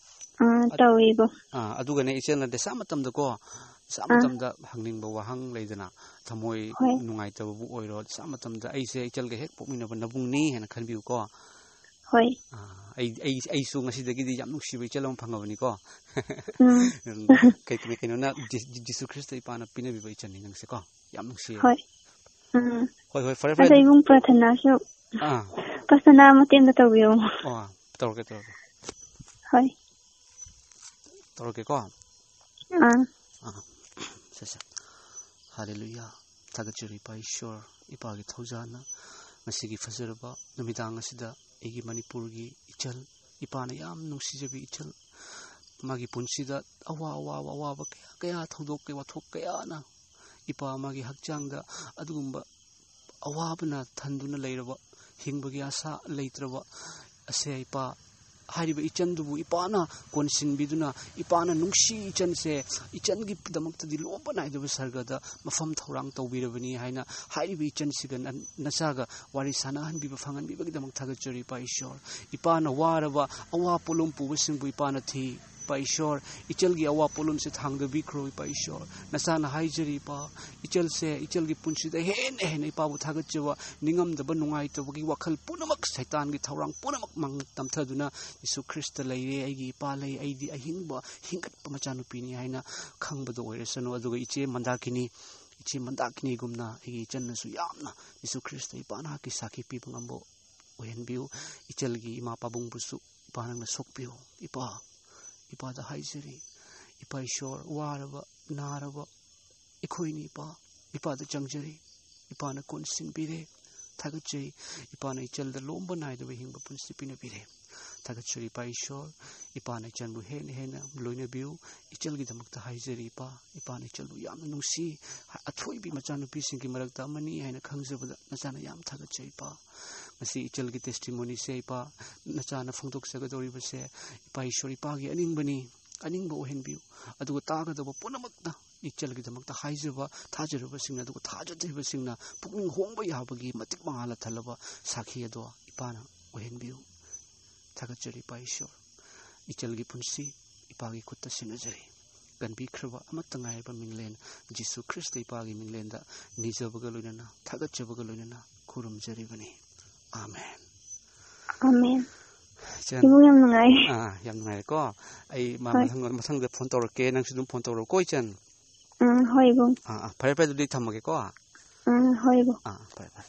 ꯑꯥ, ꯑꯠ-, ꯇꯧꯋꯦ, ꯏꯕꯨꯡ꯫ ꯑꯥ, ꯑꯗꯨꯒꯅꯦ, ꯏꯆꯦꯜꯅ ꯗꯁꯥ ꯃꯇꯝꯗꯀꯣ, ꯗꯁꯥ ꯑꯥ꯫ ꯃꯇꯝꯗ ꯍꯪꯅꯤꯡꯕ ꯋꯥꯍꯪ ꯂꯩꯗꯅ, ꯊꯃꯣꯏ ꯍꯣꯏ꯫ ꯅꯨꯡꯉꯥꯏꯇꯕꯕꯨ ꯑꯣꯏꯔꯣ, ꯗꯁꯥ ꯃꯇꯝꯗ ꯑꯩꯁꯦ ꯏꯆꯜꯒ ꯍꯦꯛ ꯄꯣꯛꯃꯤꯟꯅꯕ ꯅꯕꯨꯡꯅꯤ ꯍꯥꯏꯅ ꯈꯟꯕꯤꯌꯨꯀꯣ꯫ ꯍꯣꯏ꯫ ꯑꯥ, ꯑꯩ, ꯑꯩ, ꯑꯩꯁꯨ ꯉꯁꯤꯗꯒꯤꯗꯤ ꯌꯥꯝ ꯅꯨꯡꯁꯤꯕ ꯏꯆꯜ ꯑꯃ ꯐꯪꯉꯕꯅꯤꯀꯣ꯫ ꯎꯝ꯫ ꯎꯝ, ꯀꯩ-, ꯀꯩꯅꯣꯅ, ꯖꯤ-, ꯖꯤ-, ꯖꯤꯁꯨ ꯈ꯭ꯔꯤꯁꯇ ꯏꯄꯥꯅ ꯄꯤꯅꯕꯤꯕ ꯏꯆꯜꯅꯤ ꯅꯪꯁꯦꯀꯣ꯫ ꯌꯥꯝ ꯅꯨꯡꯁꯤꯌꯦ꯫ ꯍꯣꯏ꯫ ꯎꯝ꯫ ꯍꯣꯏ, ꯍꯣꯏ, ꯐꯔꯦ, ꯐꯔꯦ꯫ ꯑꯗꯣ ꯏꯕꯨꯡ ꯄ꯭ꯔꯥꯊꯅꯥꯁꯨ, ꯑꯥ꯫ ꯄ꯭ꯔꯥꯊꯅꯥ ꯃꯇꯦꯛ ꯑꯝꯇ ꯇꯧꯕꯤꯔꯝꯃꯣ꯫ ꯑꯣ, ꯇꯧꯔꯛꯀꯦ, ꯇꯧꯔꯛꯀꯦ꯫ ꯍꯣꯏ꯫ ꯇꯧꯔꯛꯀꯦꯀꯣ꯫ ꯑꯥ꯫ ꯑꯥ꯫ ꯁꯦ, ꯁꯦ꯫ ꯍꯥꯂꯦꯂꯨꯌꯥ꯫ ꯊꯥꯒꯠꯆꯔꯤ ꯏꯄꯥ ꯏꯁꯣꯔ, ꯏꯄꯥꯒꯤ ꯊꯧꯖꯥꯜꯅ ꯉꯁꯤꯒꯤ ꯐꯖꯔꯕ ꯅꯨꯃꯤꯗꯥꯡ ꯑꯁꯤꯗ ꯑꯩꯒꯤ ꯃꯅꯤꯄꯨꯔꯒꯤ ꯏꯆꯜ, ꯏꯄꯥꯅ ꯌꯥꯝ ꯅꯨꯡꯁꯤꯖꯕꯤ ꯏꯆꯜ, ꯃꯥꯒꯤ ꯄꯨꯟꯁꯤꯗ ꯑꯋꯥ ꯑꯋꯥꯕ, ꯑꯋꯥꯕ ꯀꯌꯥ ꯀꯌꯥ, ꯊꯧꯗꯣꯛ ꯀꯌꯥ, ꯋꯥꯊꯣꯛ ꯀꯌꯥꯅ ꯏꯄꯥ ꯃꯥꯒꯤ ꯍꯛꯆꯥꯡꯗ ꯑꯗꯨꯒꯨꯝꯕ ꯑꯋꯥꯕꯅ ꯊꯟꯗꯨꯅ ꯂꯩꯔꯕ, ꯍꯤꯡꯕꯒꯤ ꯑꯁꯥ ꯂꯩꯇ꯭ꯔꯕ ꯑꯁꯦ ꯏꯄꯥ, ꯍꯥꯏꯔꯤꯕ ꯏꯆꯟꯗꯨꯕꯨ ꯏꯄꯥꯅ ꯀꯣꯟꯁꯤꯟꯕꯤꯗꯨꯅ, ꯏꯄꯥꯅ ꯅꯨꯡꯁꯤ ꯏꯆꯟꯁꯦ, ꯏꯆꯟꯒꯤꯗꯃꯛꯇꯗꯤ ꯂꯣꯝꯕ ꯅꯥꯏꯗꯕ ꯁꯔꯒꯗ ꯃꯐꯝ ꯊꯧꯔꯥꯡ ꯇꯧꯕꯤꯔꯕꯅꯤ ꯍꯥꯏꯅ ꯍꯥꯏꯔꯤꯕ ꯏꯆꯟꯁꯤꯒ ꯅ-, ꯅꯆꯥꯒ ꯋꯥꯔꯤ ꯁꯥꯟꯅꯍꯟꯕꯤꯕ, ꯐꯪꯍꯟꯕꯤꯕꯒꯤꯗꯃꯛ ꯊꯥꯒꯠꯆꯔꯤ ꯏꯄꯥ ꯏꯁꯣꯔ꯫ ꯏꯄꯥꯅ ꯋꯥꯔꯕ ꯑꯋꯥ ꯄꯣꯠꯂꯨꯝ ꯄꯨꯕꯁꯤꯡꯕꯨ ꯏꯄꯥꯅ ꯊꯤ꯫ ꯏꯄꯥ ꯏꯁꯣꯔ, ꯏꯆꯜꯒꯤ ꯑꯋꯥ ꯄꯣꯠꯂꯨꯝꯁꯦ ꯊꯥꯡꯗꯕꯤꯈ꯭ꯔꯣ ꯏꯄꯥ ꯏꯁꯣꯔ꯫ ꯅꯆꯥꯅ ꯍꯥꯏꯖꯔꯤ ꯏꯄꯥ, ꯏꯆꯜꯁꯦ, ꯏꯆꯜꯒꯤ ꯄꯨꯟꯁꯤꯗ ꯍꯦꯟꯅ ꯍꯦꯟꯅ ꯏꯄꯥꯕꯨ ꯊꯥꯒꯠꯆꯕ, ꯅꯤꯡꯉꯝꯗꯕ, ꯅꯨꯡꯉꯥꯏꯇꯕꯒꯤ ꯋꯥꯈꯜ ꯄꯨꯝꯅꯃꯛ, ꯁꯩꯇꯥꯟꯒꯤ ꯊꯧꯔꯥꯡ ꯄꯨꯝꯅꯃꯛ ꯃꯥꯡ ꯇꯝꯊꯗꯨꯅ, "ꯌꯤꯁꯨ ꯈ꯭ꯔꯤꯁꯇ ꯂꯩꯔꯦ, ꯑꯩꯒꯤ ꯏꯄꯥ ꯂꯩ, ꯑꯩꯗꯤ ꯑꯍꯤꯡꯕ ꯍꯤꯡꯒꯠꯄ ꯃꯆꯥꯅꯨꯄꯤꯅꯤ" ꯍꯥꯏꯅ ꯈꯪꯕꯗ ꯑꯣꯏꯔꯁꯅꯨ꯫ ꯑꯗꯨꯒ ꯏꯆꯦ ꯃꯟꯗꯥꯀꯤꯅꯤ, ꯏꯆꯦ ꯃꯟꯗꯥꯀꯤꯅꯤꯒꯨꯝꯅ ꯑꯩꯒꯤ ꯏꯆꯟꯅꯁꯨ ꯌꯥꯝꯅ ꯌꯤꯁꯨ ꯈ꯭ꯔꯤꯁꯇ ꯏꯄꯥ ꯅꯍꯥꯛꯀꯤ ꯁꯥꯈꯤ ꯄꯤꯕ ꯉꯝꯕ ꯑꯣꯏꯍꯟꯕꯤꯌꯨ꯫ ꯏꯆꯜꯒꯤ ꯏꯃꯥ ꯄꯥꯕꯨꯡꯕꯨꯁꯨ ꯏꯄꯥ ꯅꯪꯅ ꯁꯣꯛꯄꯤꯌꯨ꯫ ꯏꯄꯥ, ꯏꯄꯥꯗ ꯍꯥꯏꯖꯔꯤ, ꯏꯄꯥ ꯏꯁꯣꯔ, ꯋꯥꯔꯕ, ꯅꯥꯔꯕ ꯑꯩꯈꯣꯏꯅꯤ ꯏꯄꯥ, ꯏꯄꯥꯗ ꯆꯪꯖꯔꯤ꯫ ꯏꯄꯥꯅ ꯀꯣꯟꯁꯤꯟꯕꯤꯔꯦ꯫ ꯊꯥꯒꯠꯆꯩ꯫ ꯏꯄꯥꯅ ꯏꯆꯜꯗ ꯂꯣꯝꯕ ꯅꯥꯏꯗꯕ ꯍꯤꯡꯕ ꯄꯨꯟꯁꯤ ꯄꯤꯅꯕꯤꯔꯦ꯫ ꯊꯥꯒꯠꯆꯔꯤ ꯏꯄꯥ ꯏꯁꯣꯔ, ꯏꯄꯥꯅ ꯏꯆꯟꯕꯨ ꯍꯦꯟꯅ ꯍꯦꯟꯅ ꯂꯣꯏꯅꯕꯤꯌꯨ꯫ ꯏꯆꯜꯒꯤꯗꯃꯛꯇ ꯍꯥꯏꯖꯔꯤ ꯏꯄꯥ, ꯏꯄꯥꯅ ꯏꯆꯜꯕꯨ ꯌꯥꯝꯅ ꯅꯨꯡꯁꯤ, ꯑꯊꯣꯏꯕꯤ ꯃꯆꯥꯅꯨꯄꯤꯁꯤꯡꯒꯤ ꯃꯔꯛꯇ ꯑꯃꯅꯤ ꯍꯥꯏꯅ ꯈꯪꯖꯕꯗ ꯅꯆꯥꯅ ꯌꯥꯝ ꯊꯥꯒꯠꯆꯩ ꯏꯄꯥ꯫ ꯉꯁꯤ ꯏꯆꯜꯒꯤ testimonyꯁꯦ ꯏꯄꯥ, ꯅꯆꯥꯅ ꯐꯣꯡꯗꯣꯛꯆꯒꯗꯧꯔꯤꯕꯁꯦ ꯏꯄꯥ ꯏꯁꯣꯔ, ꯏꯄꯥꯒꯤ ꯑꯅꯤꯡꯕꯅꯤ, ꯑꯅꯤꯡꯕ ꯑꯣꯏꯍꯟꯕꯤꯌꯨ꯫ ꯑꯗꯨꯒ ꯇꯥꯒꯗꯕ ꯄꯨꯝꯅꯃꯛꯇ ꯏꯆꯜꯒꯤꯗꯃꯛꯇ ꯍꯥꯏꯖꯕ ꯊꯥꯖꯔꯨꯕꯁꯤꯡꯅ, ꯑꯗꯨꯒ ꯊꯥꯖꯗ꯭ꯔꯤꯕꯁꯤꯡꯅ ꯄꯨꯛꯅꯤꯡ ꯍꯣꯡꯕ ꯌꯥꯕꯒꯤ ꯃꯇꯤꯛ ꯃꯉꯥꯜꯅ ꯊꯜꯂꯕ ꯁꯥꯈꯤ ꯑꯗꯣ ꯏꯄꯥꯅ ꯑꯣꯏꯍꯟꯕꯤꯌꯨ꯫ ꯊꯥꯒꯠꯆꯔꯤ ꯏꯄꯥ ꯏꯁꯣꯔ, ꯏꯆꯜꯒꯤ ꯄꯨꯟꯁꯤ ꯏꯄꯥꯒꯤ ꯈꯨꯠꯇ ꯁꯤꯟꯅꯖꯔꯤ꯫ ꯀꯟꯕꯤꯈ꯭ꯔꯕ ꯑꯃꯠꯇ ꯉꯥꯏꯔꯕ ꯃꯤꯡꯂꯦꯟ ꯖꯤꯁꯨ ꯈ꯭ꯔꯤꯁꯇ ꯏꯄꯥꯒꯤ ꯃꯤꯡꯂꯦꯟꯗ ꯅꯤꯖꯕꯒ ꯂꯣꯏꯅꯅ, ꯊꯥꯒꯠꯆꯕꯒ ꯂꯣꯏꯅꯅ ꯈꯨꯔꯨꯝꯖꯔꯤꯕꯅꯤ꯫ ꯑꯥꯃꯦꯟ꯫ ꯑꯥꯃꯦꯟ꯫ ꯏꯆꯟ, ꯏꯕꯨꯡ, ꯌꯥꯝ ꯅꯨꯡꯉꯥꯏ꯫ ꯑꯥ, ꯌꯥꯝ ꯅꯨꯡꯉꯥꯏꯔꯦꯀꯣ꯫ ꯑꯩ ꯃꯥ-, ꯍꯣꯏ꯫ ꯃꯊꯪ, ꯃꯊꯪꯗ phone ꯇꯧꯔꯛꯀꯦ, ꯅꯪꯁꯨ ꯑꯗꯨꯝ phone ꯇꯧꯔꯛꯎꯀꯣ ꯏꯆꯟ꯫ ꯎꯝ, ꯍꯣꯏ ꯏꯕꯨꯡ꯫ ꯑꯥ, ꯑꯥ, ꯐꯔꯦ ꯐꯔꯦ, ꯑꯗꯨꯗꯤ ꯊꯝꯃꯒꯦꯀꯣ꯫ ꯎꯝ, ꯍꯣꯏ, ꯏꯕꯣꯛ꯫ ꯑꯥ, ꯐꯔꯦ, ꯐꯔꯦ꯫